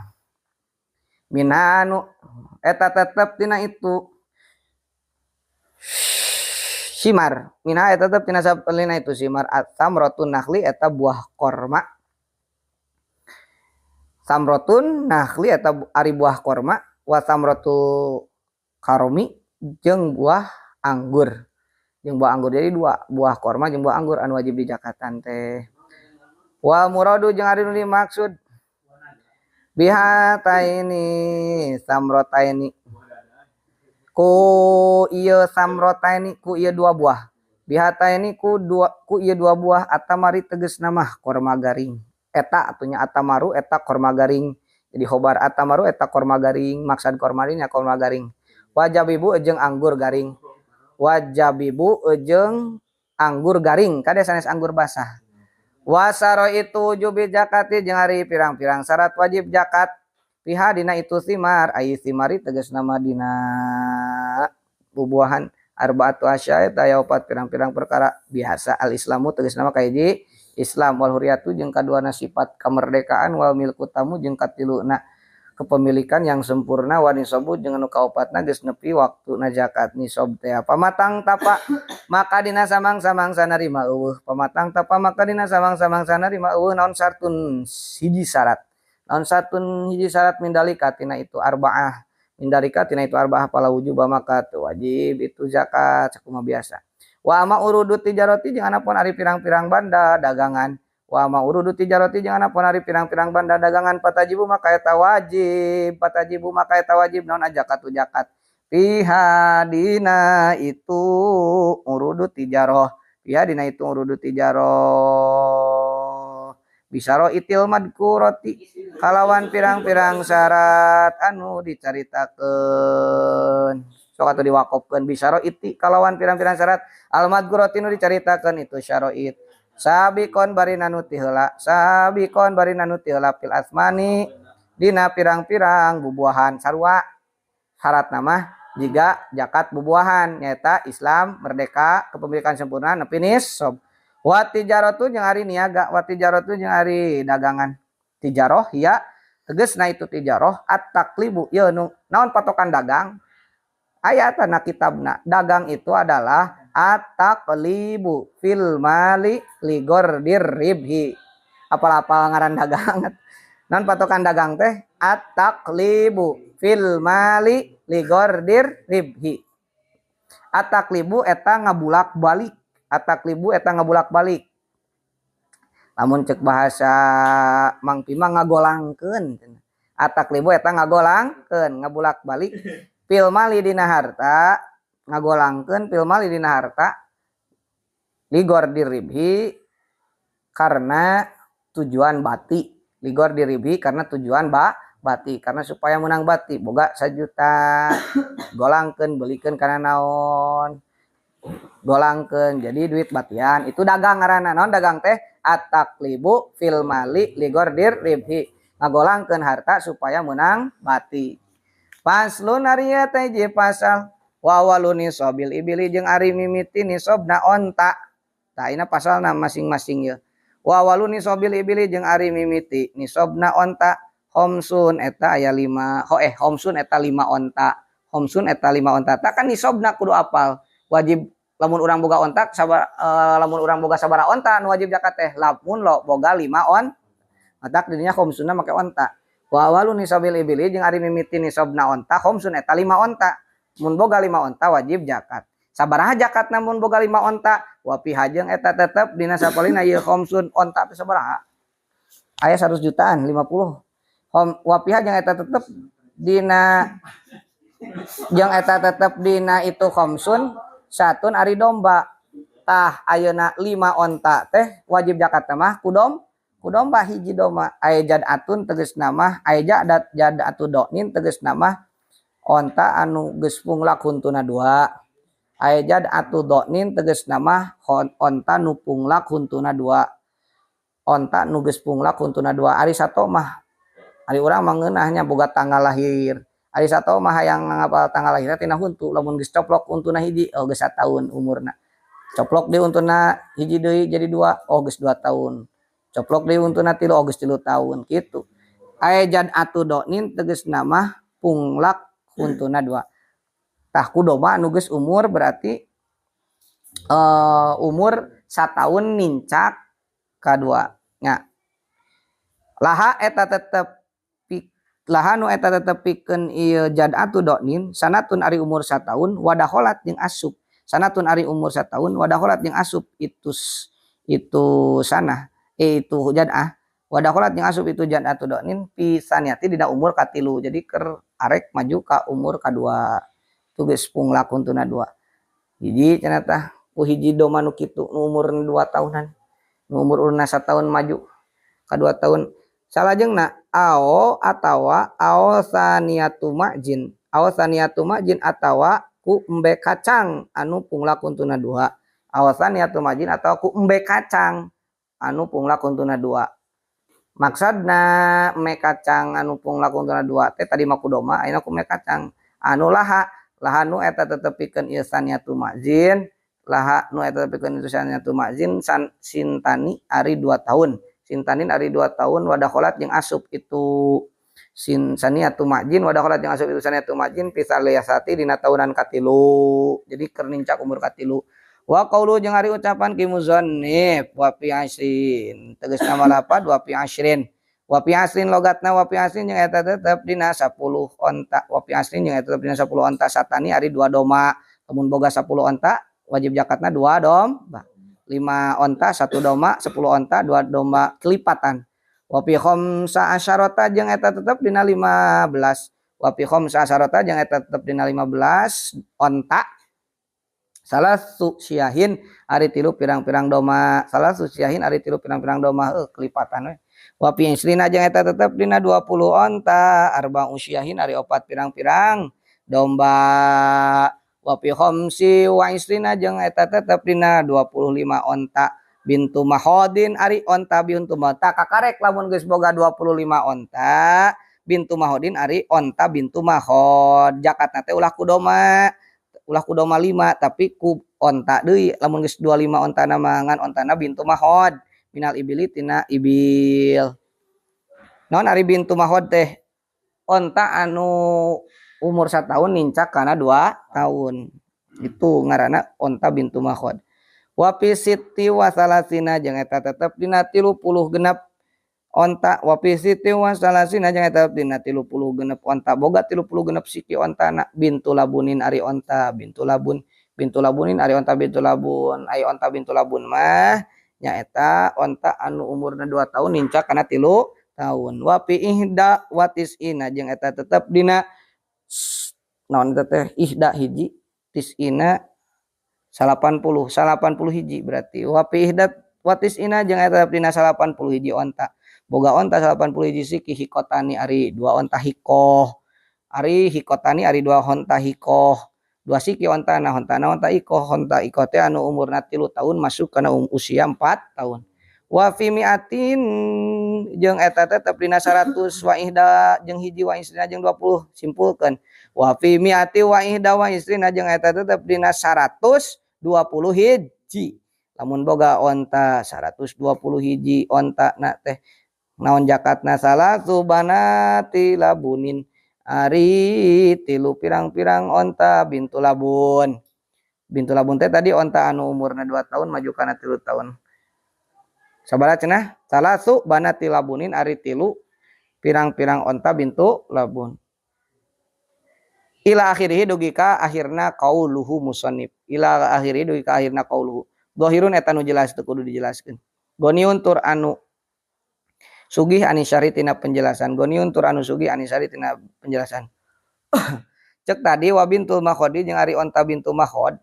minanu eta tetep dina itu simar minha eta tetep dina sapalina itu simar at-tamratun nakhli eta buah korma samrotun nakhli eta ari buah korma wa samrotu karomi jeung buah anggur jadi dua buah korma jeung buah anggur anu wajib dijakatan teh wa muradu jeung ari nu dimaksud bihataini samrotaini ku ieu samrotaini ku ieu dua buah bihataini ku dua ku ieu dua buah atamari tegasna mah korma garing eta atunya atamaru eta korma garing jadi khobar atamaru eta korma garing maksad korma nya korma garing wajabibu jeung anggur garing wajabibu jeung anggur garing kade sanes anggur basah wasaro itu jubi zakati jeung ari pirang-pirang syarat wajib zakat piha dina itu simar ai simari tegasna mah dina bubuahan Arbaatu asya eta aya opat pirang-pirang perkara biasa al islamu tegasna mah kahiji Islam wal hurriyatu jeung kaduana sifat kemerdekaan wal milku tamu jeung katiluna kepemilikan yang sempurna wa nisabu jeung anu kaopatna geus nepi waktuna zakat nisab teh. Pamatang tapa maka dina samang-samangsa narima eueuh, pamatang tapa maka dina samang-samangsa narima eueuh naon sartun hiji syarat, naon sartun hiji syarat mindalika tina itu arbaah, mindalika tina itu arbaah pala wujuba maka teu wajib itu zakat sakumaha biasa. Wa ama urudu tijarati jeung anapun ari pirang-pirang banda dagangan, wa ma urudu tijarati jeung anapun ari pirang-pirang banda dagangan patajibu maka eta wajib, patajibu maka eta wajib naon zakatu zakat fiha dina itu urudu tijaroh, fiha dina itu urudu tijaroh bisaro itil madkurati kalawan pirang-pirang syarat anu dicaritakeun. Sok atuh diwakofkeun bisaro iti kalawan pirang-pirang syarat al madkurati nu dicaritakeun itu syaroit. Sabikon bari nanuti heula, sabikon bari nanuti heula fil asmani dina pirang-pirang bubuahan sarua. Syaratna mah jiga zakat bubuahan nyaeta Islam, merdeka, kepemilikan sempurna nepi nisab. Wa tijaratu jeung ari niaga, wa tijaratu jeung ari dagangan. Tijaroh ya tegasna itu tijaroh at-taqlibu ieu nu naon patokan dagang? Aya tana kitabna. Dagang itu adalah at-taqlibu fil mali ligordir ribhi. Apal-apal ngaran dagang. Naon patokan dagang teh? At-taqlibu fil mali ligordir ribhi. At-taqlibu eta ngabulak-balik. At-taqlibu eta ngabulak-balik. Lamun cek bahasa Mang Pima ngagolangkeun. At-taqlibu eta ngagolangkeun, ngabulak-balik fil mali dina harta, ngagolangkeun fil mali dina harta ligor diribhi karena tujuan bati, ligor diribhi karena tujuan bati, karena supaya menang bati boga 1 juta golangkeun belikeun kana naon, golangkeun jadi duit batian, itu dagang ngaranna. Naon dagang teh? At-taqlibu fil mali ligor diribhi, ngagolangkeun harta supaya menang bati. Faslun ari teh hiji pasal wa awwalu nisabil ibili jeung ari mimiti nisabna onta. Tah ina pasalna masing-masing ye. Wa awwalu nisabil ibili jeung ari mimiti nisabna onta khamsun eta aya 5, khamsun eta 5 onta. Khamsun eta 5 onta. Tah kan nisabna kudu apal. Wajib lamun urang boga onta sabar, lamun urang boga sabaraha onta nu wajib zakat teh lamun lo boga 5 on. Matak didinya khamsunna make onta. Wa awwalu nisabil ibili jeung ari mimiti nisabna onta khamsun eta 5 onta. Mun boga 5 onta wajib zakat. Sabaraha zakatna mun boga 5 onta? Wa fiha jeung eta tetep dina sapalina ieu khamsun onta teh sabaraha? Aya 100 jutaan 50. Wa fiha jeung eta tetep dina jeung eta tetep dina itu khamsun satun ari domba. Tah ayeuna 5 onta teh wajib zakat mah ku domba hiji domba. Aya jad'atun tegasna mah aya jadat jad'atu do'nin tegasna mah onta anu geus punglak huntuna 2. Aya jad'atu do'nin tegasna mah onta nu punglak huntuna 2. Onta nu geus punglak huntuna 2. Ari sato mah ari urang mah ngeunahnya boga tanggal lahir. Ari sato mah hayang ngapal tanggal lahirna tina huntu, lamun geus coplok huntuna hiji oh geus sataun umurna. Coplok deui huntuna hiji deui jadi 2 oh geus 2 tahun. Coplok deui huntuna 3 oh geus 3 tahun kitu. Aya jad'atu do'nin tegasna mah punglak huntuna 2. Tah ku domba anu geus umur berarti umur sataun nincak ka 2 nya. Laha eta tetep laha nu eta tetep pikeun ieu jad'atu do'nin sanatun ari umur sataun wadakholat jeung asup. Sanatun ari umur sataun wadakholat jeung asup itu sanah itu jad'ah wadakholat jeung asup itu jad'atu do'nin fi saniati dina umur katilu. Jadi ker arek maju ka umur kadua. Tu geus punglak huntuna 2. Hiji cenah tah ku hiji domba nu kitu nu umur 2 tahunan. Nu umur urna sataun maju ka 2 tahun. Salajengna ao atawa ao saniatu ma'jin. Ao saniatu ma'jin atawa ku embe kacang anu punglak huntuna 2. Ao saniatu ma'jin atawa ku embe kacang anu punglak huntuna 2. Maksudna embe kacang anu punglak huntuna 2 teh tadi mah ku domba ayeuna ku embe kacang anu laha Laha nu eta tetep pikeun ieu saniyatu ma'zin, laha nu eta tetep pikeun itu saniyatu ma'zin san sintani ari 2 tahun. Sintanin ari 2 tahun wadakholat jeung asup itu sin saniyatu ma'jin wadakholat jeung asup itu saniyatu ma'jin fi saliasati dina tahunan katilu. Jadi keur nincak umur katilu. Wa qaulu jeung ari ucapan ki muzannif wa fi asrin tegasna malapad wa fi asrin. Wa fi asrin logatna wa fi asrin jeung eta tetep dina 10 onta. Wa fi asrin jeung eta tetep dina 10 onta satani ari 2 doma. Lamun boga 10 onta wajib zakatna 2 domba. 5 onta 1 doma, 10 onta 2 domba kelipatan. Wa fi khamsa asyarata jeung eta tetep dina 15. Wa fi khamsa asyarata jeung eta tetep dina 15 onta. Salasu syahin ari 3 pirang-pirang doma. Salasu syahin ari 3 pirang-pirang doma kelipatan we. Wa fi isrina jeung eta tetep dina 20 onta arba'u syahin ari 4 pirang-pirang domba. Wa fi khamsi wa isrina jeung eta tetep dina 25 onta bintu mahodin ari onta bintu mata kakarek lamun geus boga 25 onta bintu mahodin ari onta bintu mahod. Zakatna teh ulah ku doma, ulah ku doma 5 tapi ku onta deui. Lamun geus 25 ontana mah ngan ontana bintu mahod minal ibili tina ibil. Naon ari bintu mahod teh? Onta anu umur 1 tahun nincak kana 2 tahun. Itu ngaranna onta bintu mahod. Wa fi sitti wa salasina jeung eta tetep dina 36 onta. Wa fi sitti wa salasina jeung eta tetep dina 36 onta. Boga 36 siki ontana bintu labunin ari onta bintu labun, bintu labunin ari onta bintu labun. Ai onta bintu labun mah nyaeta onta anu umurna 2 tahun nincak kana 3 tahun. Wa fi ihda wa tis'ina jeung eta tetep dina naon eta teh ihda hiji tis'ina 80, 80 hiji berarti. Wa fi ihda wa tis'ina jeung eta tetep dina 80 hiji onta. Boga onta 80 hiji siki hikotani ari 2 onta hikoh. Ari hikotani ari 2 onta hikoh. 2 siki ontana, ontana onta ikoh, onta ikoh teh anu umurna 3 tahun masuk kana usia 4 tahun. Wa fi mi'atin jeung eta tetep dina 100 wa ihda jeung hiji wa isrina jeung 20 simpulkeun. Wa fi mi'ati wa ihda wa isrina jeung eta tetep dina 120 hiji. Lamun boga onta 120 hiji onta na teh naon zakatna salatu banati labunin ari 3 pirang-pirang onta bintu labun. Bintu labun teh tadi onta anu umurna 2 tahun maju kana 3 tahun. Sabaraha cenah? Salasu banati labunin ari 3 pirang-pirang onta bintu labun. Ila akhirih dugi ka akhirna qauluhu musannif. Ila akhirih dugi ka akhirna qauluhu. Zahirun eta nu jelas teu kudu dijelaskeun. Goniun tur anu sugih ani syari tina penjelasan. Goniun tur anu sugih ani syari tina penjelasan. Cek tadi wa bintul makhodi jeung ari onta bintu makhod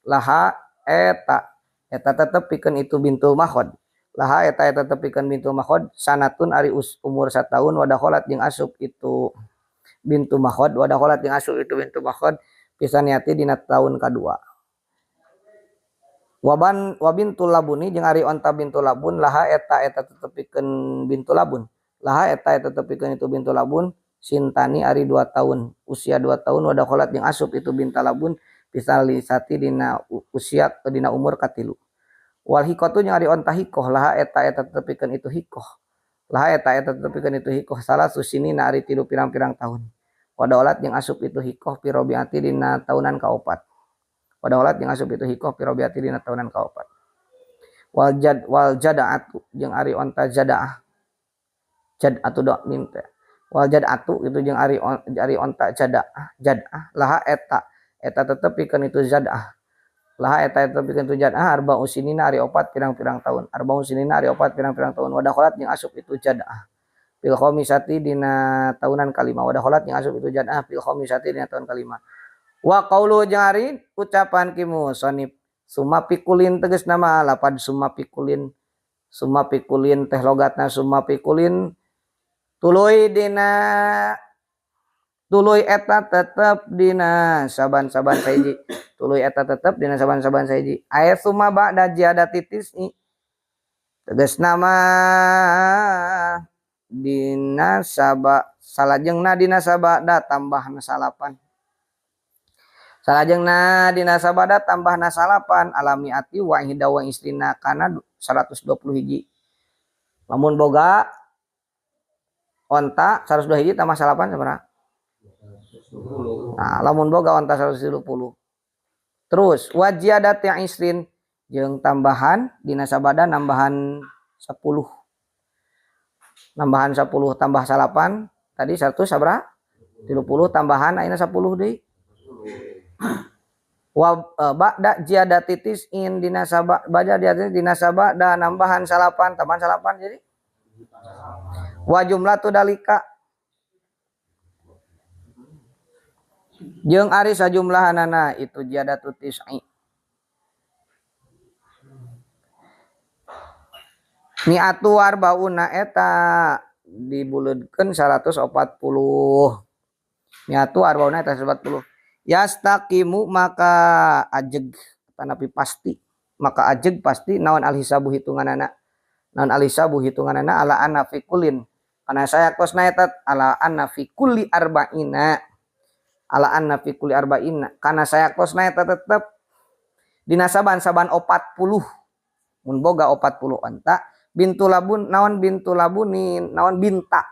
laha eta eta tetep pikeun itu bintul makhod. Laha eta eta tetep pikeun bintul makhod sanatun ari umur 1 tahun wadakholat jeung asup itu bintu makhod wadakholat jeung asup itu bintu makhod pisaniati dina tahun kadua. Waban wabintul labuni jeung ari onta bintu labun laha eta eta tetep pikeun bintu labun. Laha eta eta tetep pikeun itu bintu labun sintani ari 2 tahun usia 2 tahun wadakholat jeung asup itu binta labun pisalisati dina usia dina umur katilu. Wal hikotu jeung ari onta hikoh laha eta eta tetep pikeun itu hikoh. Laha eta eta tetep pikeun itu hikoh salah susinina ari 3 pirang-pirang tahun. Wadaulat jeung asup itu hikoh fi robiati dina tahunan kaopat. Wadaulat jeung asup itu hikoh fi robiati dina tahunan kaopat. Wal jad wal jada'atu jeung ari onta jada'ah. Jad atu do mim teh. Wal jad'atu itu jeung ari ari onta jada'ah jad'ah laha eta eta tetep pikeun itu jad'ah. Laha eta eta pikeun itu jad'ah arba'u sinina ari 4 pirang-pirang tahun. Arba'u sinina ari 4 pirang-pirang tahun. Wadakholat jeung asup itu jad'ah. Fil khamisati dina tahunan kalima. Wadakholat jeung asup itu jad'ah fil khamisati dina tahun kalima. Wa qaulu jeung ari ucapan ki musannif summa pikulin tegasna mah lapad summa pikulin. Summa pikulin teh logatna summa pikulin tuluy dina tuluy eta tetep dina saban-saban saiji. Tuluy eta tetep dina saban-saban saiji. Aya summa ba'da ziyadati tis'i tegasna mah dina saba salajengna dina sabada tambahna salapan. Salajengna dina sabada tambahna salapan alami ati wa ihda wa isrina kana 120 hiji. Lamun boga onta 102 hiji tambah salapan sabaraha? Nah, lamun boga onta 130. Terus wajiyadati isrin jeung tambahan dina sabada nambahan 10. Nambahan 10 tambah salapan tadi 100 sabaraha? 30 tambahan ayeuna 10 deui. Wa ba'da ziyadati tis'in dina sabada baca dina sabada nambahan salapan tambahan salapan jadi wa jumlatu dalika jeung ari sajumlahanana itu ziyadatu tis'i mi'atu arbauna eta dibuleudkeun 140 mi'atu arbauna eta 140 yastaqimu maka ajeg tanapi pasti maka ajeg pasti naon alhisabu hitunganana naon alhisabu hitunganana ala anna fi kullin kana saya kosna eta ala anna fi kulli arba'ina ala anna fi kulli arba'ina kana saya kosna eta tetep dina saban-saban 40 mun boga 40 onta bintu labun naon bintu labunin naon binta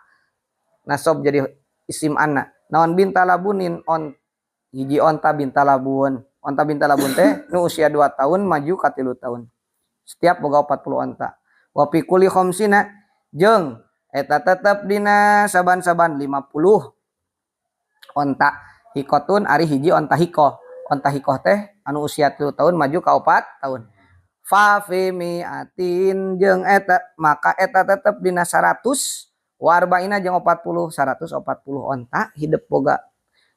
nasob jadi isim anna naon binta labunin on hiji onta binta labun onta binta labun teh nu usia 2 tahun maju ka 3 tahun setiap boga 40 onta wa fi kulli khamsina jeung eta tetep dina saban-saban 50 onta hikotun ari hiji onta hikoh onta hikoh teh anu usia 3 tahun maju ka 4 tahun fa fi mi'atin jeung eta maka eta tetep dina 100 wa arba'ina jeung 40 140 onta hidep boga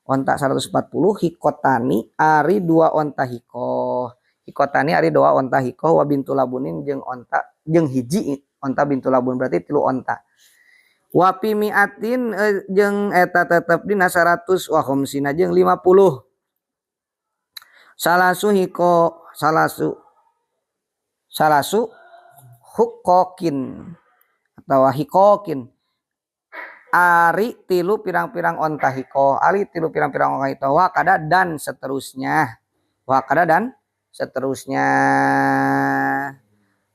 onta 140 hikotani ari 2 onta hikoh hikotani ari 2 onta hikoh wa bintu labunin jeung onta jeung hiji onta bintu labun berarti 3 onta wa fi mi'atin jeung eta tetep dina 100 wa khamsina jeung 50 salasu hiko salasu salasu hukokin atau hikokin ari tilu pirang-pirang onta hiko ari tilu pirang-pirang onta hiko wakada dan seterusnya wakada dan seterusnya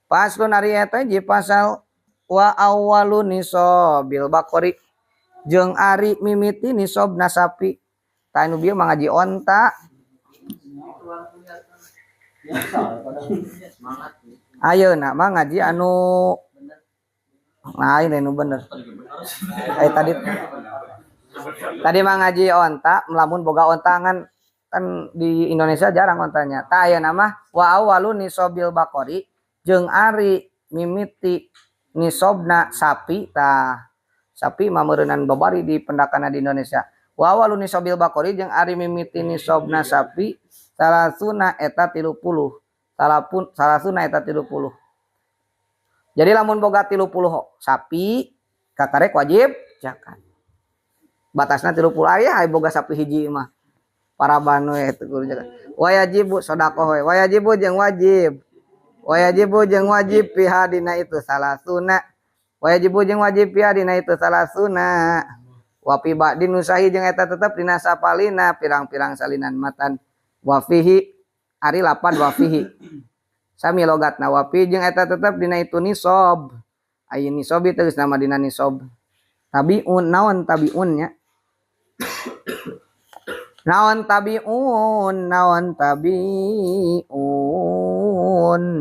paslon ari eta hiji pasal wa awwalu nisobil baqori jeung ari mimiti nisobna sapi tah nu bieu mah ngaji onta ayeuna mah ngaji anu lain nu bener. Tadi mah ngaji onta, lamun boga onta kan di Indonesia jarang ontanya. Tah ayeuna mah wa awwalu nisobil baqori jeung ari mimiti nisobna sapi tah sapi mah meureunnan babari di pendakana di Indonesia. Wa awwalu nisobil baqori jeung ari mimiti nisobna sapi salasuna eta 30. Salapun salasuna eta 30. Jadi lamun boga 30 sapi kakarek wajib zakat. Batasna 30 aya aya boga sapi hiji mah. Paraban we teu kudu zakat. Wajibu sedekah we, wajibu jeung wajib. Wajibu jeung wajib piha dina itu salasuna. Wajibu jeung wajib piha dina itu salasuna. Wa fi ba'din nusahi jeung eta tetep dina sapalina pirang-pirang salinan matan. Wa fihi ari lapan wa fihi. Sami logatna wafi jeung eta tetep dina itu nisob. Aya nisobi tegas nama dina nisob. Tabiun naon tabiun nya? Naon tabiun, naon tabiun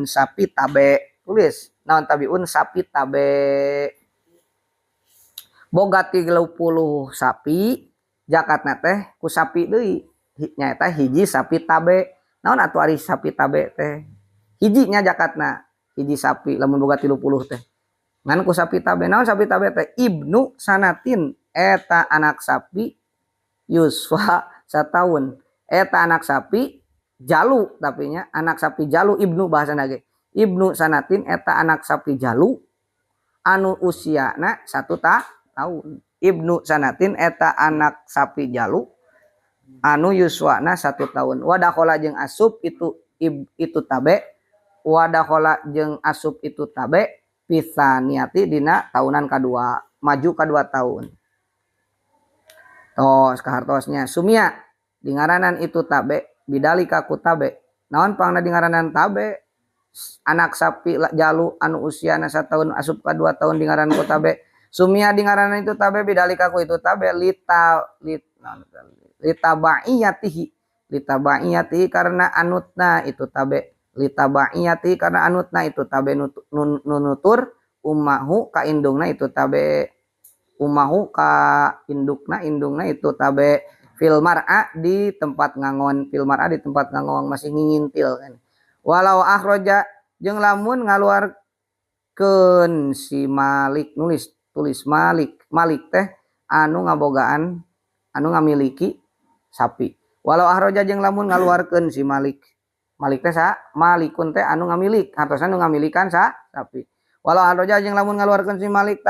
sapi tabe. Tulis naon tabiun sapi tabe. Boga 30 sapi zakatna teh ku sapi deui. Nyaeta hiji sapi tabe. Naon atuh ari sapi tabe teh? Hijinya zakatna hiji sapi lamun boga 30 teh ngan ku sapi tabe naon sapi tabe teh ibnu sanatin eta anak sapi yusfa sataun eta anak sapi jalu tapi nya anak sapi jalu ibnu bahasana ge ibnu sanatin eta anak sapi jalu anu usiana 1 tahun ibnu sanatin eta anak sapi jalu anu yuswana 1 tahun wadakhola jeung asup itu itu tabe wadakhola jeung asup itu tabe pisaniati dina tahunan kadua maju kadua tahun tos kahartosnya sumia dingaranan itu tabe Bidalika ku tabe. Naon pangna dingaranan tabe? Anak sapi jalu anu usiana 1 tahun asup ka 2 tahun dingaranan ku tabe. Sumia dingaranan itu tabe bidalika ku itu tabe lita lit litabaiyatihi litabaiyatihi karena anutna itu tabe, litabaiyatihi karena anutna itu tabe nunutur ummahu ka indungna itu tabe, ummahu ka indukna, indungna itu tabe fil mar'a di tempat ngangon, fil mar'a di tempat ngangon masih ngingintil kan. Walau akhraja jeung lamun ngaluarkeun si Malik, nulis tulis Malik, Malik teh anu ngabogaan, anu ngamiliki sapi. Walau akhraja jeung lamun ngaluarkeun si Malik, Malik teh sa Malikun teh anu ngamilik, hartosna anu ngamilikan sa sapi. Walau akhraja jeung lamun ngaluarkeun si Malik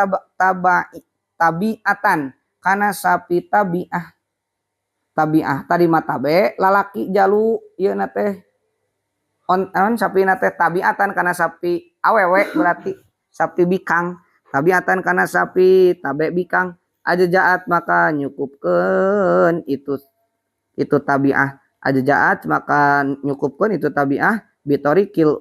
tabiatan kana sapi tabiah, tabiah tadi mah tabe lalaki jalu ieu na teh on sapi na teh tabiatan kana sapi awewe, berarti sapi bikang, tabiatan kana sapi tabe bikang aja jaat maka nyukupkeun itu tabiah, aja jaat maka nyukupkeun itu tabiah bitorikil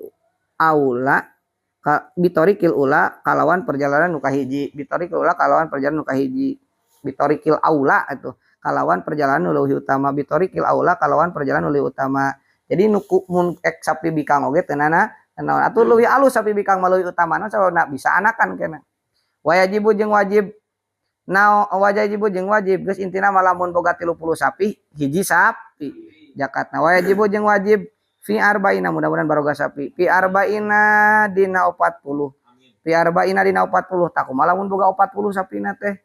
aula ka, bitorikil ula kalawan perjalanan nu kahiji, bitorikil ula kalawan perjalanan nu kahiji, bitorikil aula itu kalawan perjalanan nu leuwih utama, bitorikil aula kalawan perjalanan nu leuwih utama. Jadi nu mun ek sapi bikang oge teu nana naon atuh leuwih alus sapi bikang mah leuwih utama sababna bisa anakan kena. Wajibu jeung wajib nao, wajibu jeung wajib geus intina mah lamun boga 30 sapi hiji sapi zakatna. Wajibu jeung wajib fi arba'ina, mudah-mudahan baroga sapi, fi arba'ina dina 40, fi arba'ina dina 40. Tak kumaha lamun boga 40 sapina teh?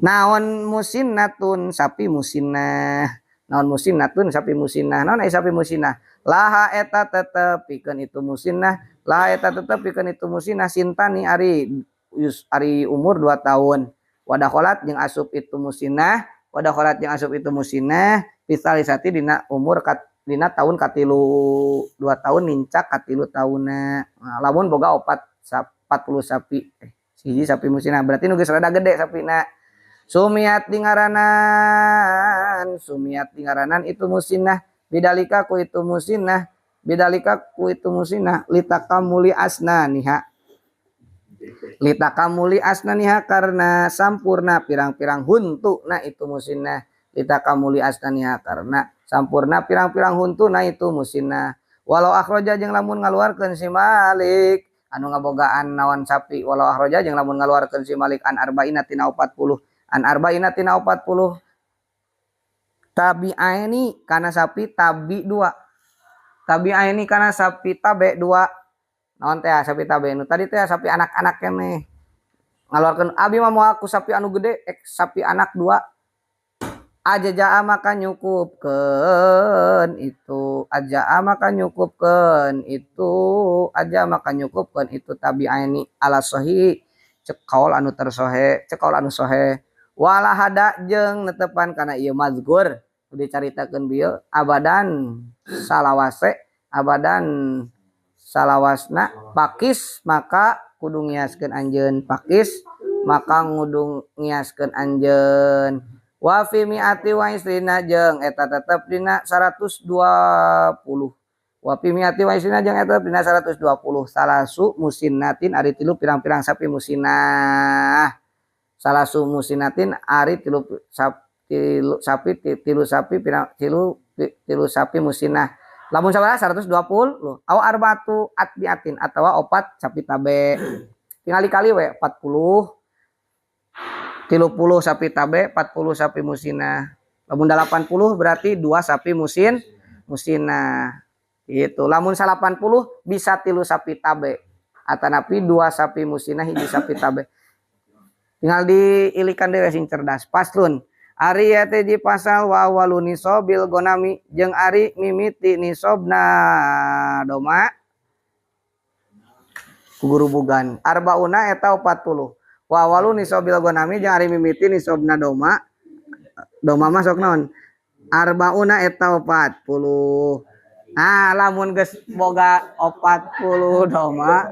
Naon musinnatun sapi musinnah, naon musinnatun sapi musinnah, naon ai sapi musinnah? Laha eta tetep pikeun itu musinnah, laha eta tetep pikeun itu musinnah sintani ari yus, ari umur 2 tahun. Wadakholat jeung asup itu musinnah, wadakholat jeung asup itu musinnah fisalisati dina umur kat, dina tahun katilu, 2 tahun nincak katilu taunna. Nah, lamun boga opat 40 sapi, hiji sapi musinnah berarti nu geus rada gede sapina. Sumiat dingaranan, sumiat dingaranan itu musinnah bidalika ku itu musinnah, bidalika ku itu musinnah litakamuli asnaniha, litakamuli asnaniha karena sampurna pirang-pirang huntu na itu musinnah, litakamuli asnaniha karena sampurna pirang-pirang huntu na itu musinnah. Walau akhraja jeung lamun ngaluarkeun si Malik anu ngabogaan nawan sapi, walau akhraja jeung lamun ngaluarkeun si Malik an arba'ina tina 40, an arba'ina tina 40 tabi'aini kana sapi tabi 2, tabi'aini kana sapi tabe 2. Naon teh sapi tabe nu tadi teh sapi anak-anak keneh ngaluarkeun abi mah moal ku sapi anu gede ek sapi anak 2 aja jaa maka nyukupkeun itu, aja maka nyukupkeun itu, aja maka nyukupkeun itu tabi'aini ala sahih cek kaul anu tersohe, cek kaul anu sohe. Wala hada jeung netepan kana ieu mazkur dicaritakeun bieu abadan salawase, abadan salawasna pakis maka kudu ngiaskeun anjeun, pakis maka kudu ngiaskeun anjeun. Wa fi mi'ati wa isrina jeung eta tetep dina 120, wa fi mi'ati wa isrina jeung eta tetep dina 120 salasu musinnatin ari tilu pirang-pirang sapi musinnah, salasu musinatin ari tilu tilu sapi tilu sapi pirang tilu tilu sapi musinah. Lamun sabaraha 120 aw arba'atu atbiatin atawa 4 sapi tabe. Tinggal dikali we 40 30 sapi tabe, 40 sapi musinah. Lamun 80 berarti 2 sapi musinah. Gitu. Lamun 80 bisa 3 sapi tabe atanapi 2 sapi musinah hiji sapi tabe. Tinggal diilikan deui sing cerdas. Paslun ari ieu teh di pasal wa awalu nisobil gonami jeung ari mimiti nisobna doma kugurubugan arbauna eta 40. Wa awalu nisobil gonami jeung ari mimiti nisobna doma, doma mah sok naon arbauna eta 40. Nah, lamun geus boga 40 doma,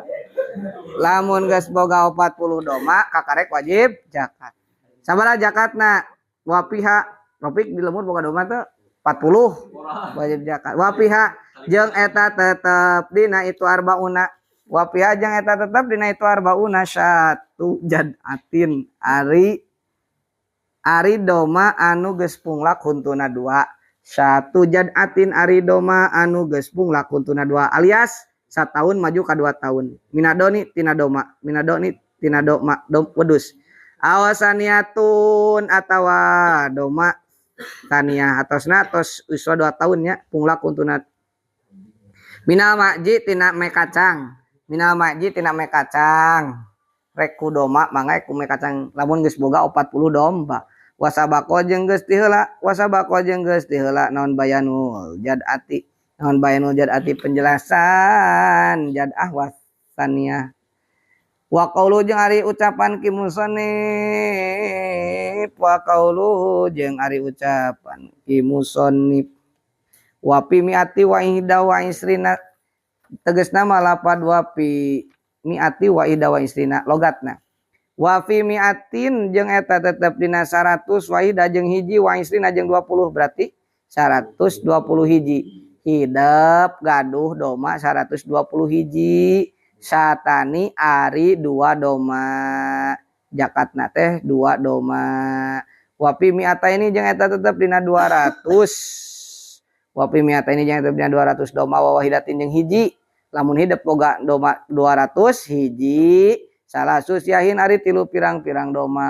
lamun geus boga 40 doma kakarek wajib zakat. Sabaraha zakatna? Wapiha Rofik di lembur boga doma teu? 40 wajib zakat. Wa fiha jeung eta tetep dina itu arbauna. Wa fiha jeung eta tetep dina itu arbauna satu jadatin ari ari doma anu geus punglak huntuna dua. Satu jadatin ari doma anu geus punglak huntuna dua alias satahun maju ka 2 tahun. Minadoni tina doma, minadoni tina doma dom wedus. Awasaniatun atawa doma taniah atosna tos uswa 2 tahun nya punglak huntuna. Minal makji tina me kacang. Minal makji tina me kacang. Rek ku doma mangga ku me kacang lamun geus boga 40 domba. Wasabaqo jeung geus tiheula, wasabaqo jeung geus tiheula naon bayanul jadati. Naon bayanul jadati penjelasan jad'ah wasaniah. Wa qaulu jeung ari ucapan ki musannif, wa qaulu jeung ari ucapan ki musannif. Wa fi mi'ati wa ihda wa isrina tegasna mah lapad wa fi mi'ati wa ihda wa isrina logatna. Wa fi mi'atin jeung eta tetep dina 100 wa ihda jeung hiji wa isrina jeung 20 berarti 120 hiji. Hidep gaduh doma 120 hiji. Satani ari 2 doma jakatna teh 2 doma. Wa fi mi'ataini jeung eta tetep dina 200. Wa fi mi'ataini jeung eta tetep dina 200 doma wa wahidatin jeung hiji. Lamun hidep boga doma 200 hiji salah susyahin ari 3 pirang-pirang doma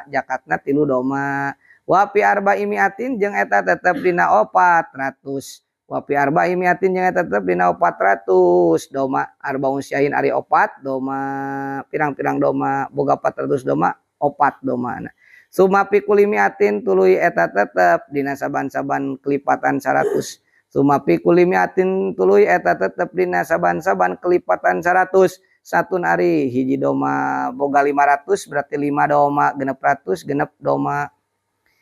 jakatna 3 doma. Wa fi arba'i mi'atin jeung eta tetep dina 400. Wa fi arba'i mi'atin jeung eta tetep dina 400 doma arbaun syahin ari 4 doma pirang-pirang doma boga 400 doma 4 doma. Summa fi kulli mi'atin tuluy eta tetep dina saban-saban kelipatan 100. Summa fi kulli mi'atin tuluy eta tetep dina saban-saban kelipatan 100. Satun ari hiji doma boga 500 berarti 5 doma 600 genep doma.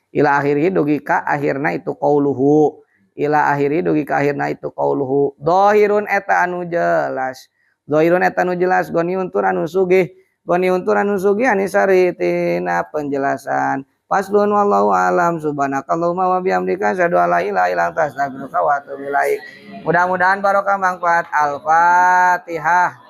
Ila akhiri dugi ka akhirna itu qauluhu. Ila akhiri dugi ka akhirna itu qauluhu. Dhahirun eta anu jelas. Dhahirun eta anu jelas goniun tur anu sugih. Goniun tur anu sugih anisari tina penjelasan. Faslun wallahu alam subhanakallahumma wa bihamdika asyhadu alla ilaha illa anta astaghfiruka wa atubu ilaik. Mudah-mudahan barokah manfaat. Al-Fatihah.